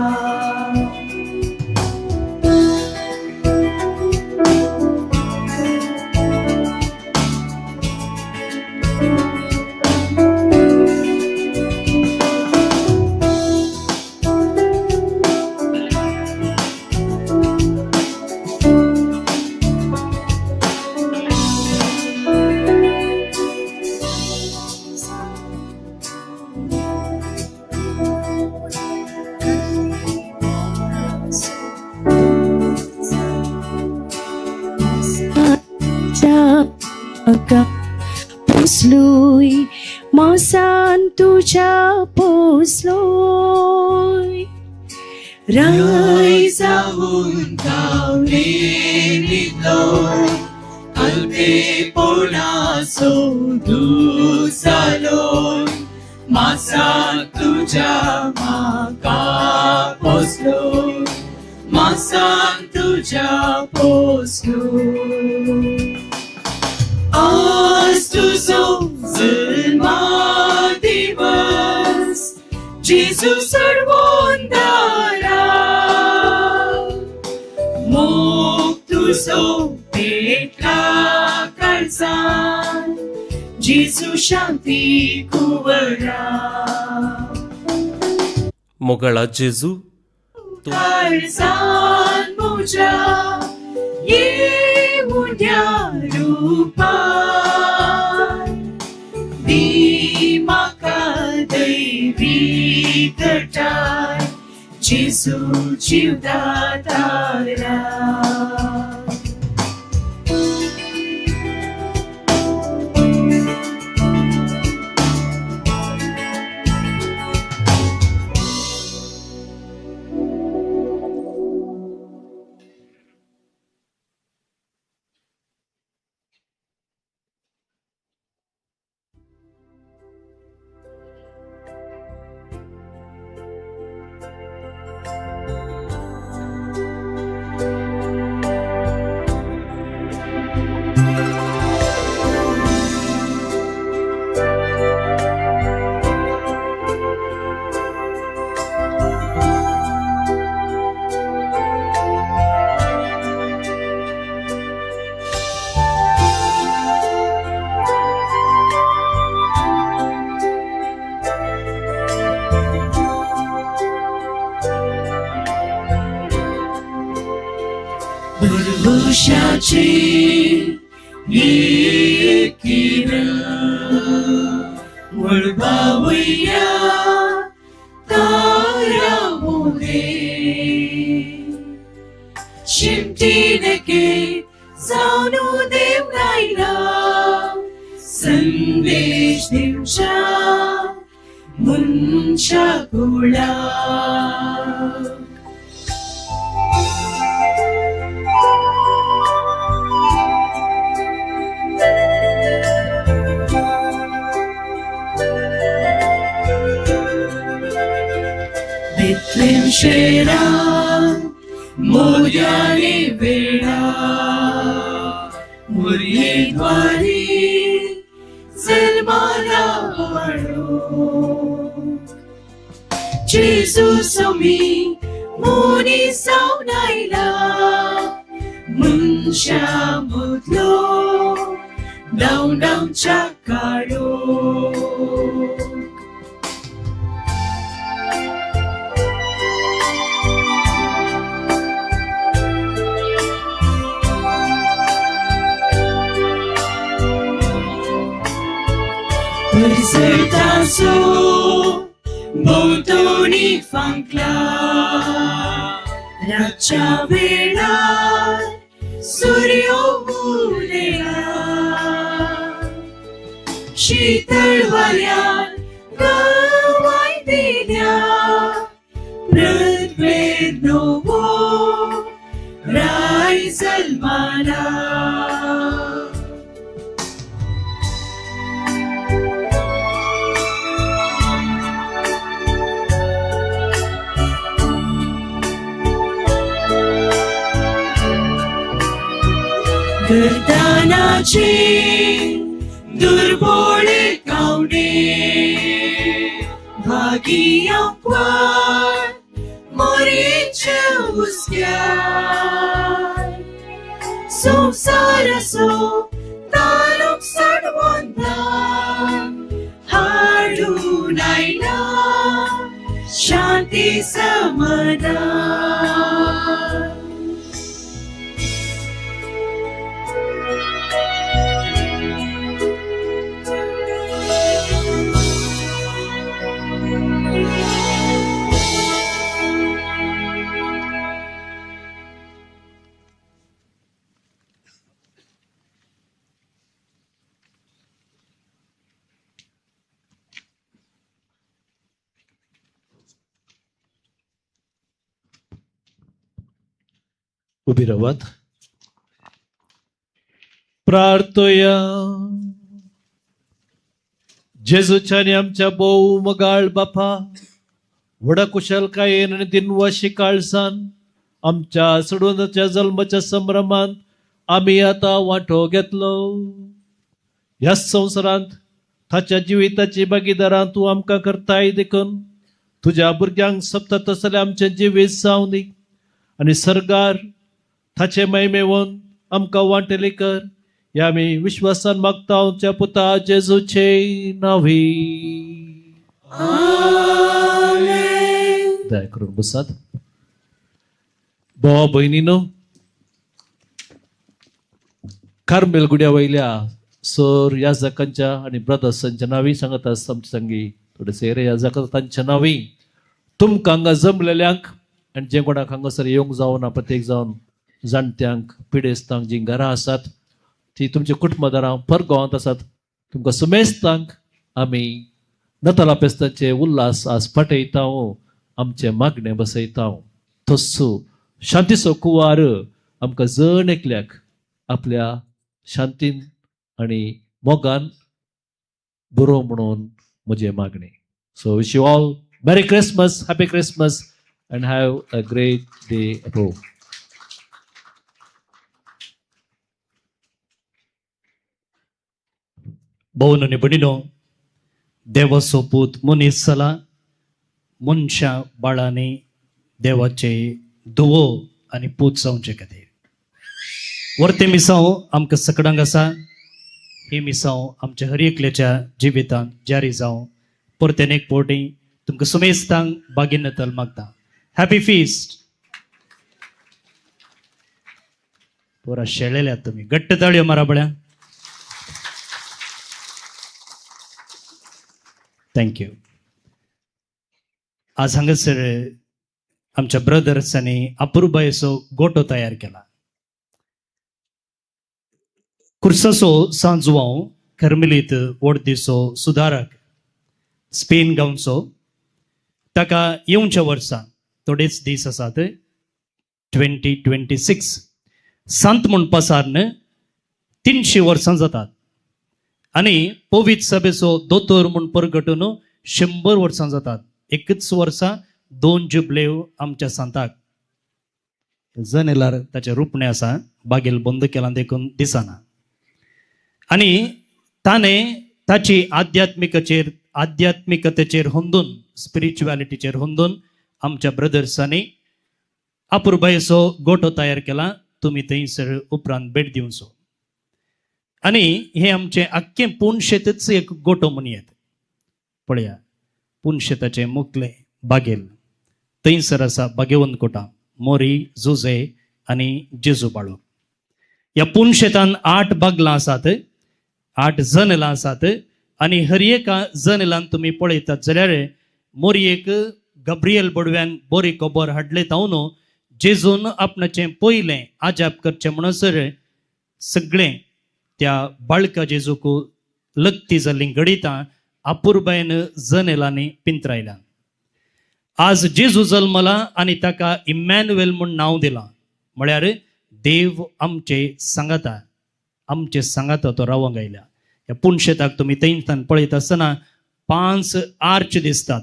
पोसलोय मासान तुज्या पोसलोय
राय जावन गावले न्हिदलोय अल्पेपणाचो दूर जालोय मासान तुज्या म्हाका पोसलोय मासान तुज्या पोसलोय आज तुजो जल्मा दिवस जेजू सर्वोंदारा मोग तुजो पेटला काळजांत जेजू शांती कुवरा
मोगाळा जेजू
काळजांत म्हज्या ये उण्या रुपान दी म्हाका दैवी घटाय जेजू जिवदातारा. भरवशाची एक किरण वळबावया तारा मोदे शिमटीनके जावनु देव नायला संदेश दिवच्या मनशा कुळाक. बेथलेम शेरान मोद्याने वेळा मुरयेद्वारी जल्माला वाडो. जेजू सोमी मनीस जावन आयला मनशा मदलो धांवडावच्या काळो. Persertaso भोंवतणी फांकला रातच्या वेळार सूर्यो उदेला शीतळ वाऱ्यान गवाय दिल्या पृथ्वेर नवो राय जल्माला. गर्दानाचे दुर्बोळे कावणे भागियांकवार मोरेचे हुस्क्यार संवसाराचो तारूक साडवंदान हाडून आयला शांती समाधान.
उभी रावात. प्रार्थया. जेजूच्यानी आमच्या भोव मगाळ बापा व्हडा कुशलकायेन आनी दिनवाशी काळसान आमच्या सोडूनच्या जल्माच्या संभ्रमांत आमी आतां वांटो घेतलो. ह्या संवसारांत ताच्या जिविताची भागीदारां तूं आमकां करताय देखून तुज्या भुरग्यांक सप्ता तसलें आमचें जिवीत जावं दी आनी सरकार ताचे महिमेवन आमकां वांटेली कर. ह्या आमी विश्वासान मागता आमच्या पुता जेजूचे नांवी. दया करून बसात. भावा भयणीनो, कार्मेल गुड्या वयल्या सर याजकांच्या आनी ब्रदर्सांच्या नांवी सांगत आसता आमचे संगी थोडे सेरे याजक तांच्या नांवी तुमकां हांगा जमलेल्यांक आनी जे कोणाक हांगासर येवंक जावना प्रत्येक जावन जाणट्यांक पिडेस्तांक जीं घरां आसात ती तुमच्या कुटुंबदारां पर गांवांत आसात तुमकां सुमेस्तांक आमी नताला फेस्ताचे उल्हास आज पाठयता, आमचें मागणें बसयता. तस्सो शांतीचो कुवार आमकां जण एकल्याक आपल्या शांतीन आनी मोगान बरो म्हणून म्हजें मागणें. So wish you all merry Christmas, happy Christmas and have a great day above.
भोवन आनी भयणीनो, देवाचो पूत मनीस जाला, मनशां बाळांनी देवाचे धुवो आनी पूत जावचे खातीर. वर्ते मिसांव आमकां सकडांक आसा. ही मिसांव आमच्या हर एकल्याच्या जिवितांत जारी जावं. परतेन एक फावटी तुमकां सुमेस्तांक बागीन नतल मागता. Happy feast. पुरा शेळेल्यात तुमी, घट्ट ताळयो मारा बळ्या. Thank you. आज हांगासर आमच्या ब्रदर्सांनी अपुरबायेचो गोटो तयार केला. कुर्साचो सांजवांव कर्मेलीत वडदीचो सुदारक स्पेन गांवचो. ताका येवच्या वर्सा थोडेच दीस आसात, 2026, सांत म्हूण पसारन 300 वर्सां जातात आनी पवित्र सभेचो दोतोर म्हूण परगटून 100 वर्सां जातात. एकच वर्सा 2 जुबलेव आमच्या सांताक. जनेलार ताचें रुपणें आसा, बागेल बंद केलां देखून दिसना. आनी ताणें ताची आध्यात्मिकतेचेर होंदून, स्पिरिच्युअलिटीचेर होंदून आमच्या ब्रदर्सांनी अपुरबायेचो गोटो तयार केला. तुमी थंयसर उपरांत भेट दिवचो. आनी हें आमचें आख्खें पुनशेतच एक गोटो म्हूण येत पळया. पुनशेताचें मुखलें बागेल थंयसर आसा बागेवंत कोटा, मोरी, जुजे आनी जेजू बाळू. ह्या पुनशेतान 8 बागलां आसात, 8 जनेलां आसात आनी हर एका जनेलान तुमी पळयतात जाल्यार मोरयेक गब्रियल बडव्यान बरी खबर हाडले तावन जेजून आपणाचें पयलें आजाप करचें म्हणसर सगळें त्या बाळका जेजूक लत्ती जाल्लीं घडितां अपुरबायेन जनेलांनी पिंतरायल्या. आज जेजू जल्मला आनी ताका इमॅन्युएल म्हूण नांव दिलां, म्हळ्यार देव आमचे सांगाता, आमचे सांगाता तो रावंक आयल्या. ह्या पुनशेताक तुमी थंयच्यान पळयत आसतना 5 आर्च दिसतात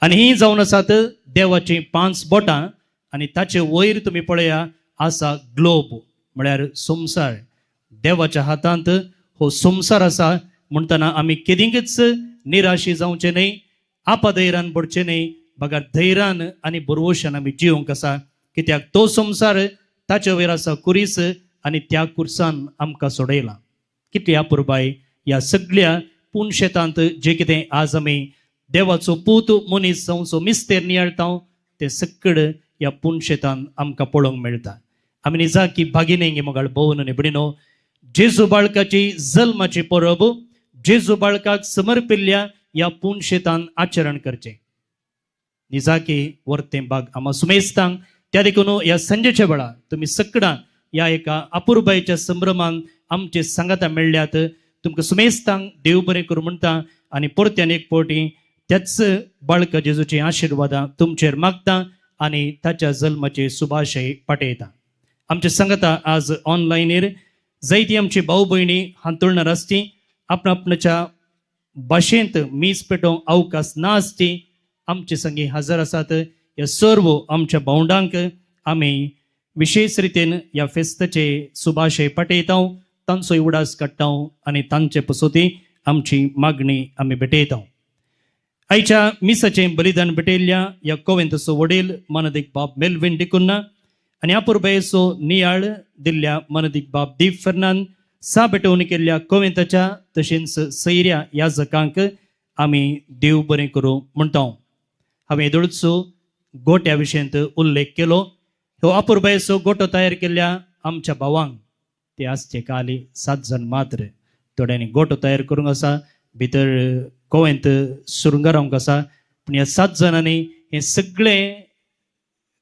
आनी ही जावन आसात देवाचीं 5 बोटां आनी ताचे वयर तुमी पळया आसा ग्लोब, म्हळ्यार संवसार. देवाच्या हातांत हो संवसार आसा म्हणटना आमी केदींकच निराशी जावचें न्हय, आपाधैरान पडचें न्हय, बगर धैरान आनी बरवशान आमी जिवंक आसा. कित्याक तो संवसार ताचे वयर आसा कुरीस आनी त्या कुर्सान आमकां सोडयला. कितली अपुरबाय ह्या सगळ्या पुनशेतांत जे कितें आज आमी देवाचो पूत मनीस जावचो मिस्तेर नियाळटा तें सगळें ह्या पुनशेतान आमकां पळोवंक मेळटा. आमी निजाकी भागिनेंगी मोगाळ भोवन आनी भयणीनो, जेजू बाळकाची जल्माची परब जेजू बाळकाक समर्पिल्ल्या ह्या पुनशेतान आचरण करचें. निजाकी वर्तें बाग आमा सुमेस्तांक. त्या देखून ह्या संजेच्या वेळार तुमी सगळां ह्या एका अपुरबायेच्या संभ्रमान आमचे सांगाता मेळ्ळ्यात. तुमकां सुमेस्तांक देव बरें करूं म्हणटा आनी परत्यान एक फावटी त्याच बाळका जेजूची आशिर्वादां तुमचेर मागता आनी ताच्या जल्माचे सुभाशय पाठयता. आमचे सांगाता आज ऑनलायनीर जायती आमची भाव भयणी हांतुळणार आसती, आपणा आपणाच्या भाशेंत मीस पेटोवंक अवकाश ना आसती आमचे संगी हजर आसात. ह्या सर्व आमच्या भावंडांक आमी विशेश रितीन ह्या फेस्ताचे सुभाशय पाठयता, तांचो उडास काडटा आनी तांचे पसोती आमची मागणी आमी भेटयता. आयच्या मिसाचें बलिदान भेटयल्ल्या ह्या कोवेंतचो वडील मानदीक बाब मेलवीन डिकुन्ना आनी अपुरबायेचो नियाळ दिल्ल्या मानदीक बाब दीप फेर्नांद सा भेटवणी केल्ल्या कोवेंताच्या तशेंच सैऱ्या याजकांक आमी देव बरें करूं म्हणटा. हांवें येदोळचो गोट्या विशयांत उल्लेख केलो. ह्यो अपुरबायेचो गोटो तयार केल्ल्या आमच्या भावांक ते आसचे काली 7 जाण मात्र, थोड्यांनी गोटो तयार करूंक आसा, भितर गोव्यांत सुरंगारावंक आसा, पूण ह्या 7 जाणांनी हें सगळें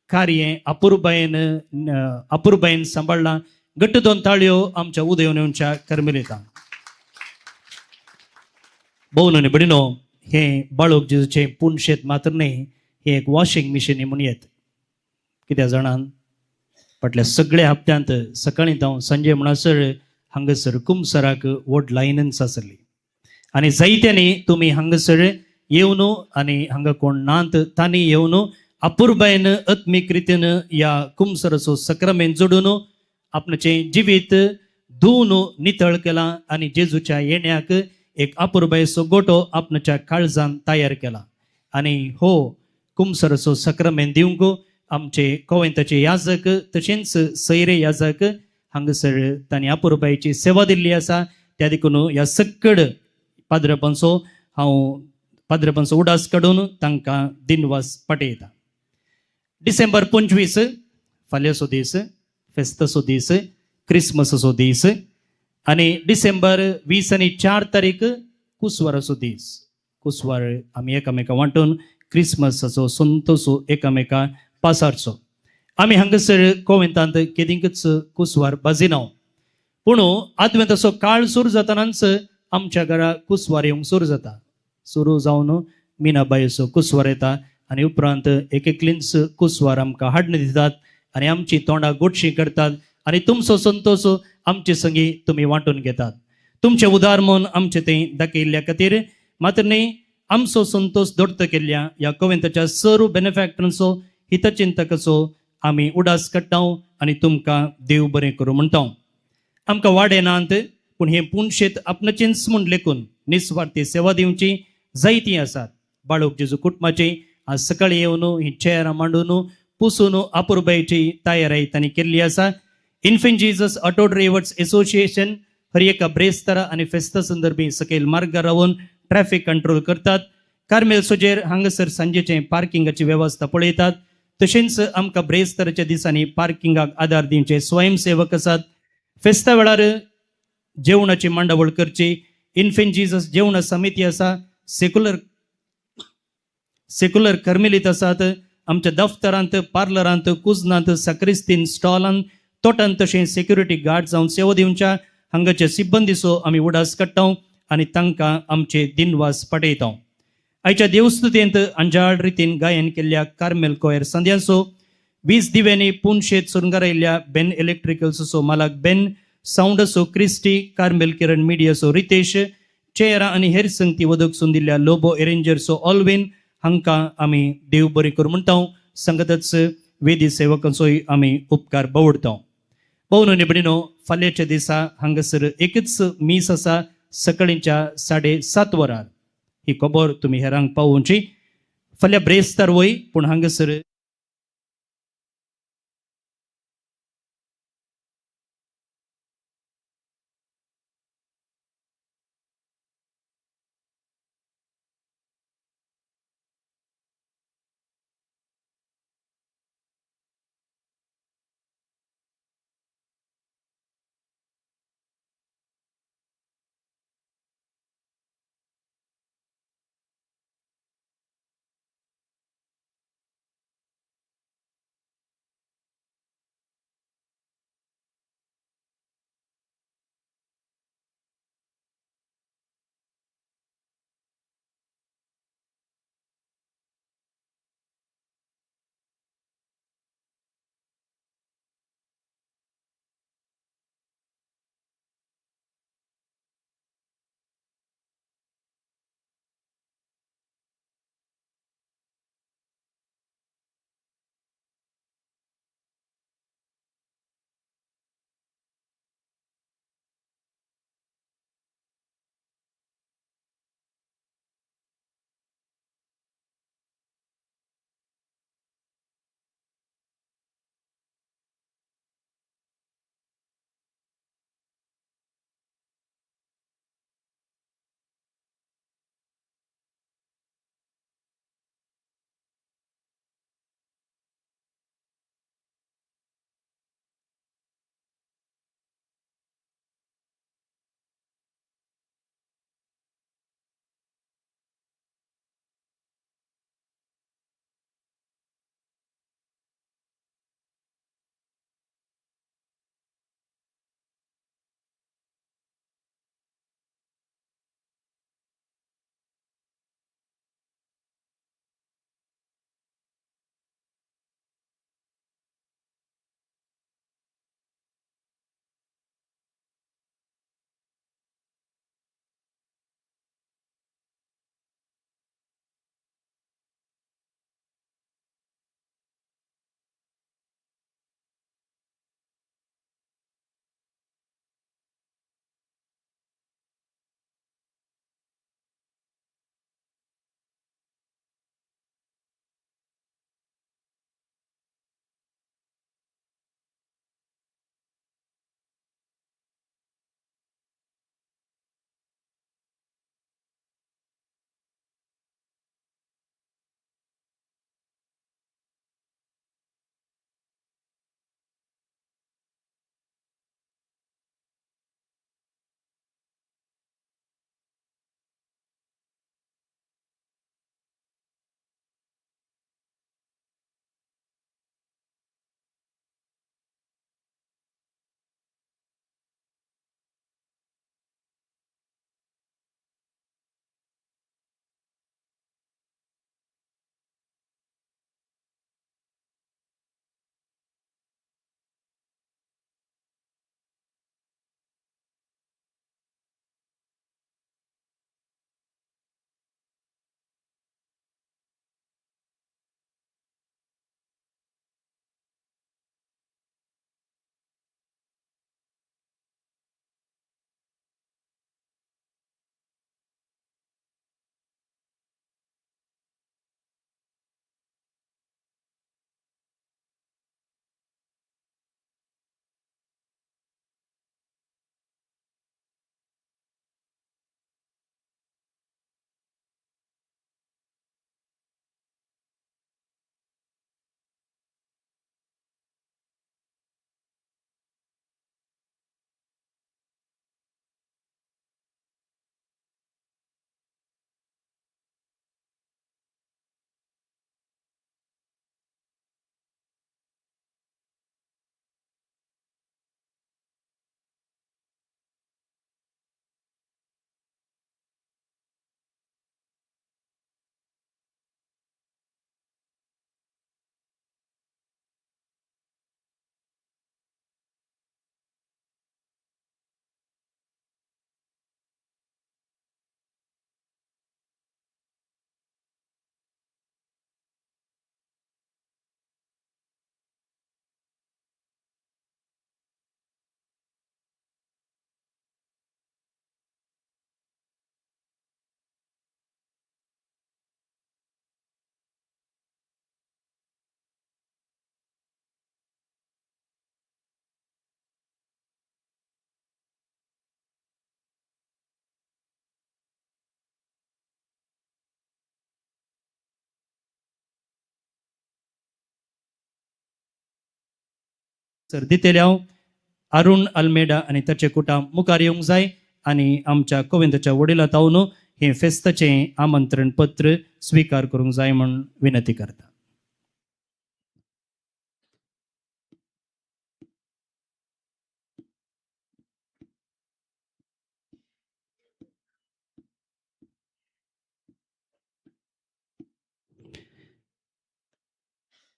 कार्य अपुरबायेन अपुरबायेन सांबाळ्ळां. घट्ट 2 ताळयो आमच्या उदय येवच्या कर्मेलितांक. भोवन आनी भयणीनो, हें बाळोक जेजूचें पुनशेत मात्र न्हय, हें एक वॉशिंग मिशीन म्हूण येत. कित्या जाणान फाटल्या सगळ्या हप्त्यांत सकाळीं जावं सांजे म्हणसर हांगासर कुमसराक व्हड लायनच आसली आनी जायत्यांनी तुमी हांगासर येवन आनी हांगा कोण नात तांणी येवन अपुरबायेन आत्मीक रितीन ह्या कुमसराचो सक्रामेंत जोडून आपणाचें जिवीत धुवन नितळ केलां आनी जेजूच्या येण्याक एक अपुरबायेचो गोटो आपणाच्या काळजान तयार केला. आनी हो कुमसराचो सक्रामेंत दिवंक आमचे कोवेंताचे याजक तशेंच सैरे याजक हांगासर तांणी अपुरबायेची सेवा दिल्ली आसा. त्या देखून ह्या सक्कड पाद्रपांचो हांव पाद्रपांचो उडास काडून तांकां दिनवास पाठयता. डिसेंबर 25 फाल्यांचो दीस, फेस्ताचो दीस, क्रिसमसाचो दीस आनी डिसेंबर 20 आनी 4 तारीख कुसवाराचो दीस. कुसवार आमी एकामेका वांटून क्रिसमसाचो संतोसो एकामेका पासारचो. आमी हांगासर कोवेंतांत केदींकच कुसवार बाजिना, पूण आदवेंताचो काळ सुरू जातनाच आमच्या घरा कुसवार येवंक सुरू जाता. सुरू जावन मिनाबायचो कुसवार येता आनी उपरांत एक एकलींच कुसवार आमकां हाडून दितात आनी आमची तोंडां गोडशी करतात आनी तुमचो संतोश आमचे संगी तुमी वांटून घेतात. तुमचें उदार मन आमचें थंय दाखयल्ल्या खातीर मात्र न्ही आमचो संतोश दोडत केल्ल्या ह्या कविताच्या सर्व बेनिफॅक्टरांचो हितचिंतकाचो आमी उडास काडटा आनी तुमकां देव बरें करूं म्हणटा. आमकां वाडे नात पूण हें पुणशेत आपणाचेंच म्हूण लेखून निस्वार्थी सेवा दिवची जायतीं आसात. बाळूक जेजू कुटुंबाची आज सकाळीं येवन ही चेअरां मांडून पुसून अपुरबायेची तयारी तांणी केल्ली आसा. Infant Jesus auto drivers association हर एका ब्रेस्तारा आनी फेस्ता संदर्भी सकयल मार्गार रावन ट्रॅफिक कंट्रोल करतात. कार्मेल सोजेर हांगासर सांजेचें पार्किंगाची वेवस्था पळयतात. तशेंच आमकां ब्रेस्ताराच्या दिसांनी पार्किंगाक आदार दिवचे स्वयंसेवक आसात. फेस्ता वेळार जेवणाची मांडावळ करची इन्फंट जीजस जेवण समिती आसा. सेक्युलर कर्मेलीत आसात. आमच्या दफ्तरांत, पार्लरांत, कुजनांत, साक्रिस्तीन, स्टॉलांत, तोटांत तशें सेक्युरिटी गार्ड जावन सेवा दिवच्या हांगाच्या सिब्बंदीचो आमी उडास काडटा आनी तांकां आमचे दिनवास पाठयता. आयच्या देवस्तुतेंत अंजाळ रितीन गायन केल्ल्या कार्मेल कोयर संद्यांचो, वीज दिव्यांनी पुनशेत सुरंगारायल्ल्या बेन इलेक्ट्रिकल्सचो मालक बेन, सावंडाचो क्रिस्टी, कार्मेल किरण मिडियाचो रितेश, चेअरा आनी हेर संगती वदक सुंदिल्ल्या लोबो एरेंजरचो ऑलवीन हांकां आमी देव बरें करूं म्हणटा. संगतच वेदी सेवकांचोय आमी उपकार बावडटा. भोवन निबडिनो फाल्यांच्या दिसा हांगासर एकच मीस आसा सकाळींच्या 7:30 वरार. ही खबर तुमी हेरांक पावोवची. फाल्यां ब्रेस्तार वय पूण हांगासर सर दितले हांव. अरुण अल्मेडा आनी ताचे कुटाम मुखार येवंक जाय आनी आमच्या कोविंदाच्या वडिला तावन हें फेस्ताचें आमंत्रण पत्र स्विकार करूंक जाय म्हूण विनंती करता.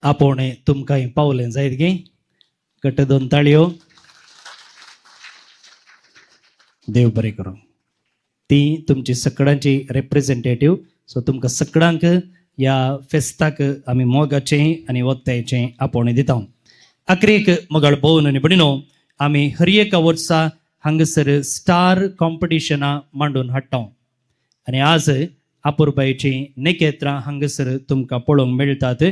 आपोवणें तुमकां पावलें जायत गे. घट्ट दोन ताळयो. देव बरें करूं. ती तुमची सगळ्यांची रेप्रेझेंटेटीव. सो तुमकां सगळ्यांक ह्या फेस्ताक आमी मोगाचें आनी ओत्तायेचें आपोवणें दिता. आखरेक मोगाळ भोवन आनी भयणीनो, आमी हर एका वर्सा हांगासर स्टार कॉम्पिटिशनां मांडून हाडटा आनी आज अपुरबायेचीं नखेत्रां हांगासर तुमकां पळोवंक मेळटात.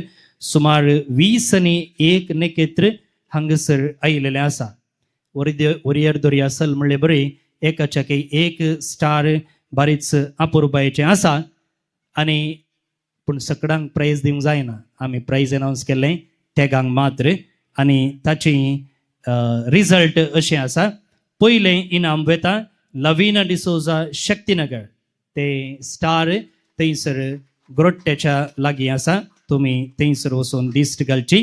सुमार 20 आनी 1 नखेत्र हांगासर आयिल्लें आसा. वरियर दोरी आसल म्हणले बरी एकाच्या एक स्टार बारीच अपुरबायेचें आसा. आनी पूण सगळ्यांक प्रायज दिवंक जायना. आमी प्रायज अनावन्स केल्लें तेगांक मात्र आनी ताची रिजल्ट अशें आसा. पयलें इनाम वेता लवीना डिसोजा शक्तीनगर, ते स्टार थंयसर ग्रोट्ट्याच्या लागीं आसा. तुमी थंयसर वचून दिश्ट घालची.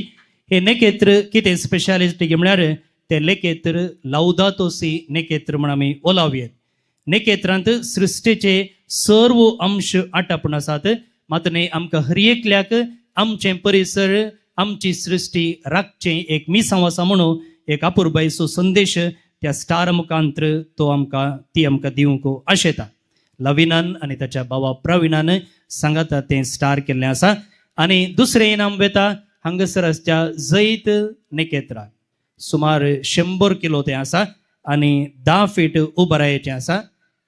हे नखेत्र कितें स्पेशालिटी म्हळ्यार ते नखेत्र लावदातोसी नखेत्र म्हण आमी ओलावयेत. नखेत्रांत सृश्टीचे सर्व अंश आटापून आसात. मात न्ही आमकां हर एकल्याक आमचें परिसर आमची सृश्टी राखचें एक मिसांव आसा म्हणून एक अपुरबायेचो संदेश त्या स्टार मुखांत्र तो आमकां ती आमकां दिवंक आशेता. लवीनान आनी ताच्या बाबा प्रवीणान सांगाता तें स्टार केल्लें आसा. आनी दुसरें इनाम वेता हांगासर आसच्या जैत नखेत्राक. सुमार 100 किलो तें आसा आनी 10 फीट उबरायेचें आसा.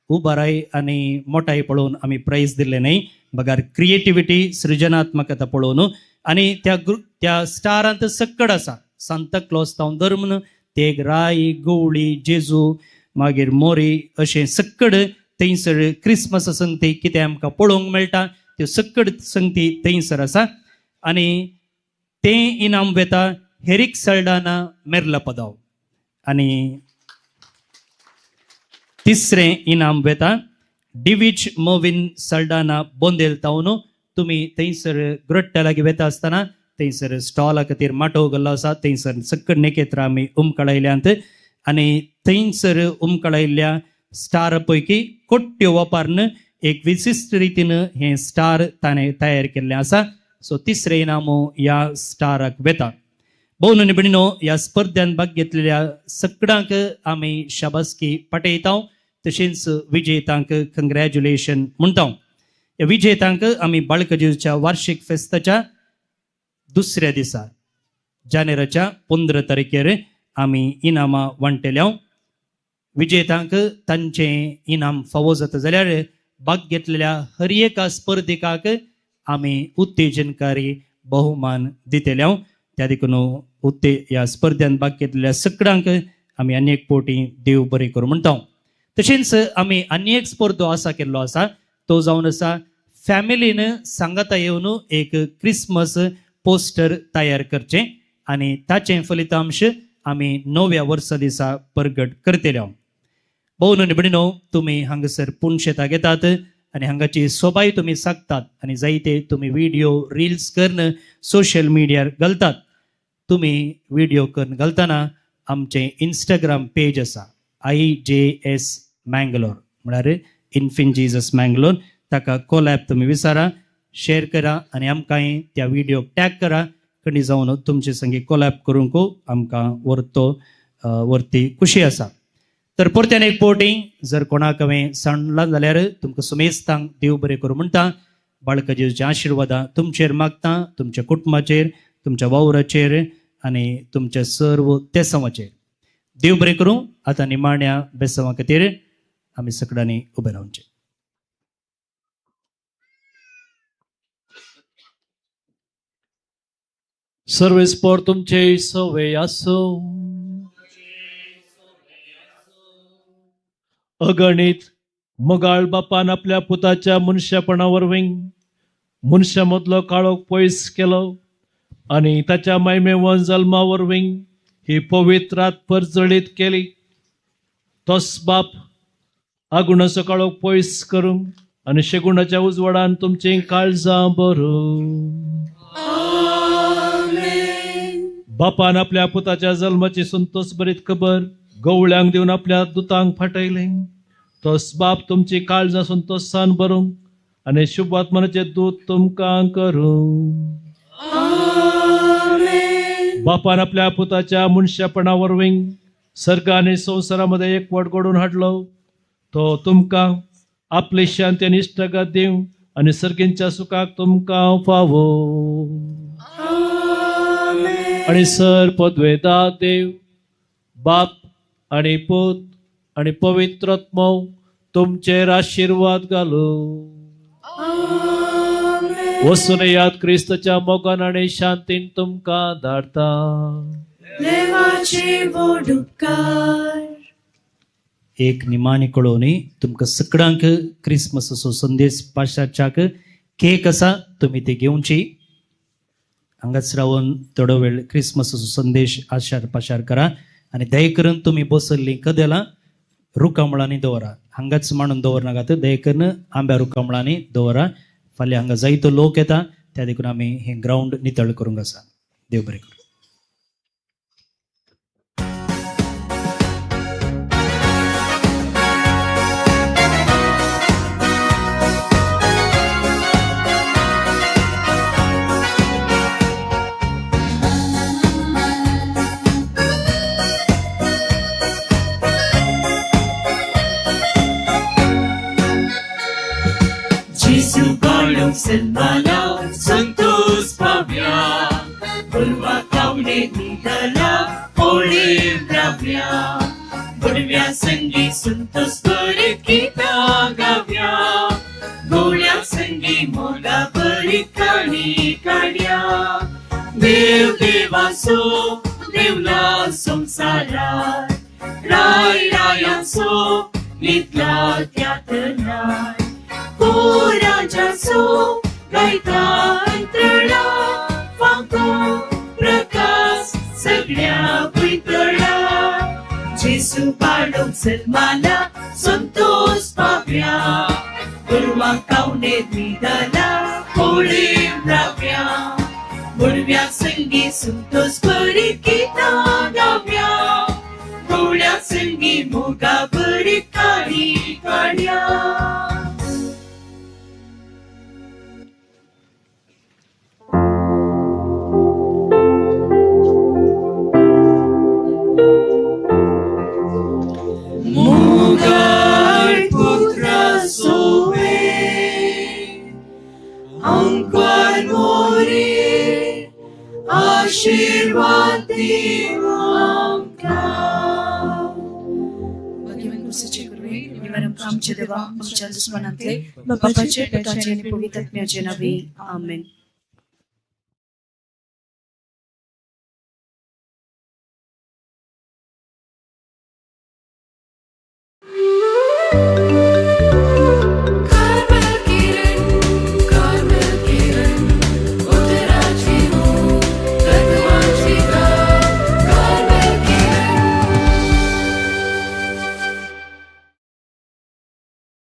उबराय आनी मोटाय पळोवन आमी प्रायज दिल्लें न्हय, बगार क्रिएटिविटी सृजनात्मकता पळोवन. आनी त्या त्या स्टारांत सक्कड आसा. सांता क्लॉज तावन धर म्हणून तेग राय गवळी जेजू मागीर मोरी अशें सक्कड थंयसर क्रिसमस संगती कितें आमकां पळोवंक मेळटा त्यो सक्कड संगती थंयसर आसा. आनी तें इनाम वेता हेरीक सल्डाना मेर्ला पदाव. आनी तिसरें इनाम वेता डिवीच मोविन सल्डाना बोंदेल तावन. तुमी थंयसर ग्रोट्ट्या लागीं वेता आसतना थंयसर स्टॉला खातीर माटोव गेल्लो आसा. थंयसर सक्कड नखेत्रां आमी उमकळायल्यांत आनी थंयसर उमकळायल्ल्या स्टार पैकी कोट्ट्यो वापरून एक विशिश्ट रितीन हें स्टार ताणें तयार केल्लें आसा. सो तिसरें इनाम ह्या स्टाराक वेता. भोवन आनी भयणीनो, ह्या स्पर्ध्यान भाग घेतलेल्या सगळ्यांक आमी शाबासकी पाठयता. तशेंच विजेतांक कंग्रॅच्युलेशन म्हणटा. ह्या विजेतांक आमी बाळकजेजूच्या वार्षिक फेस्ताच्या दुसऱ्या दिसा जानेराच्या 15 तारखेर आमी इनामां वांट्टले. विजेतांक तांचें इनाम फावो जाता जाल्यार भाग घेतलेल्या हर एका स्पर्धिकाक आमी उत्तेजनकारी बहुमान दितले. त्या देखून ह्या स्पर्ध्यान भाग घेतलेल्या सगळ्यांक आमी आनी एक पोटी देव बरें करूं म्हणटा. तशेंच आमी आनी एक स्पर्धो आसा केल्लो आसा तो जावन आसा फॅमिलीन सांगाता येवन एक क्रिसमस पोस्टर तयार करचें आनी ताचें फलितांश आमी नव्या वर्सा दिसा परगट करतले. भोवन आनी भयणीनो, तुमी हांगासर पुणशेतां घेतात आनी हांगाची सोबाय तुमी सागतात आनी जायते तुमी व्हिडियो रिल्स करून सोशल मिडियार घालतात. तुमी व्हिडियो करून घालतना आमचें इंस्टाग्राम पेज आसा IJS Mangalore म्हळ्यार इन्फिन जीजस मँगलोर, ताका कोलॅब तुमी विचारा, शेअर करा आनी आमकांय त्या व्हिडियोक टॅग करा. खंय जावन तुमचे संगी कोलॅब करूंक आमकां वरतो वरती खुशी आसा. तर परत्यान एक पोटी जर कोणाक हांवें सांडलां जाल्यार तुमकां सुमेस्तांक देव बरें करूं म्हणटा. बाळका जेजूच्या आशिर्वादां तुमचेर मागता, तुमच्या कुटुंबाचेर, तुमच्या वावराचेर आनी तुमच्या सर्व तेसांवाचेर. देव बरें करूं. आतां निमाण्या बेसांवा खातीर आमी सगळ्यांनी उबें रावचें.
सर्वेस्पर तुमचे सवे आसो. अगणित मोगाळ बापान आपल्या पुताच्या मनशापणा वरवीं मनशा मदलो काळोख पयस केलो आनी ताच्या मायमेवन जल्मा वरवीं ही पवित्र रात परजळीत केली. तोच बाप आगुणाचो काळोख पयस करूंक आनी शेगुणाच्या उजवाडान तुमचीं काळजां भरूं. बापान आपल्या पुताच्या जल्माची संतोष बरीत खबर गवळ्यांक दिवन आपल्या दुतांक फाटयलें. तोच बाप तुमची काळजां संतोषान भरूंक आनी शुभात्मनाचे दूत तुमकां करूं. बापान आपल्या पुताच्या मनशापणा वरवीं सर्ग आनी संवसारा मदें एकवट घडोवन हाडलो. तो तुमकां आपली शांती आनी इश्टागत दिवं आनी सर्गींच्या सुखाक तुमकां फावो. आनी सर पदवेदा देव बाप आनी पूत आनी पवित्र आत्मो तुमचेर आशिर्वाद घालूं. वचून याद क्रिस्ताच्या मोगान आनी शांतीन तुमकां धाडटा.
देवाचे व्हड उपकार.
एक निमाणी कळोवणी तुमकां सगळ्यांक क्रिसमसाचो संदेश पाशाच्याक केक आसा तुमी ते घेवची. हांगाच रावन थोडो वेळ क्रिसमसाचो संदेश आशार पाशार करा आनी दया करून तुमी बसल्लीं कदेलां रुखामळांनी दवरा. हांगाच मांडून दवरनाकात, दया करून आंब्या रुखामळांनी दवरा. फाल्यां हांगा जायतो लोक येता, त्या देखून आमी हें ग्रावंड नितळ करूंक आसा. देव बरें करूं.
Selmala Santos Pavia Purva Kaune Nidala Pole Bravya Budvya Sangi Santos Puri Kita Gavya Golya Sangi Mola Puri Kani Kadya Dev Devaso Devla Samsara Rai Rayanso Nitla Tyatanai राजासो गायता अंतळा फांको प्रकाश सगळ्या भुंयतळा. जेसू बाळूंक जल्माला संतोष पाव्या गुरवां कावणे निदला होळी राव्या बुडव्या संगी संतोष बरी गितां गाव्या गोळ्या संगी मोगा बरी काणी काड्या. आशीर्वाद
आमचे देवा आमच्या दुस्मनांतले बापाचे पुताचे आनी पवित्र आत्म्याचे नांवे आमेन.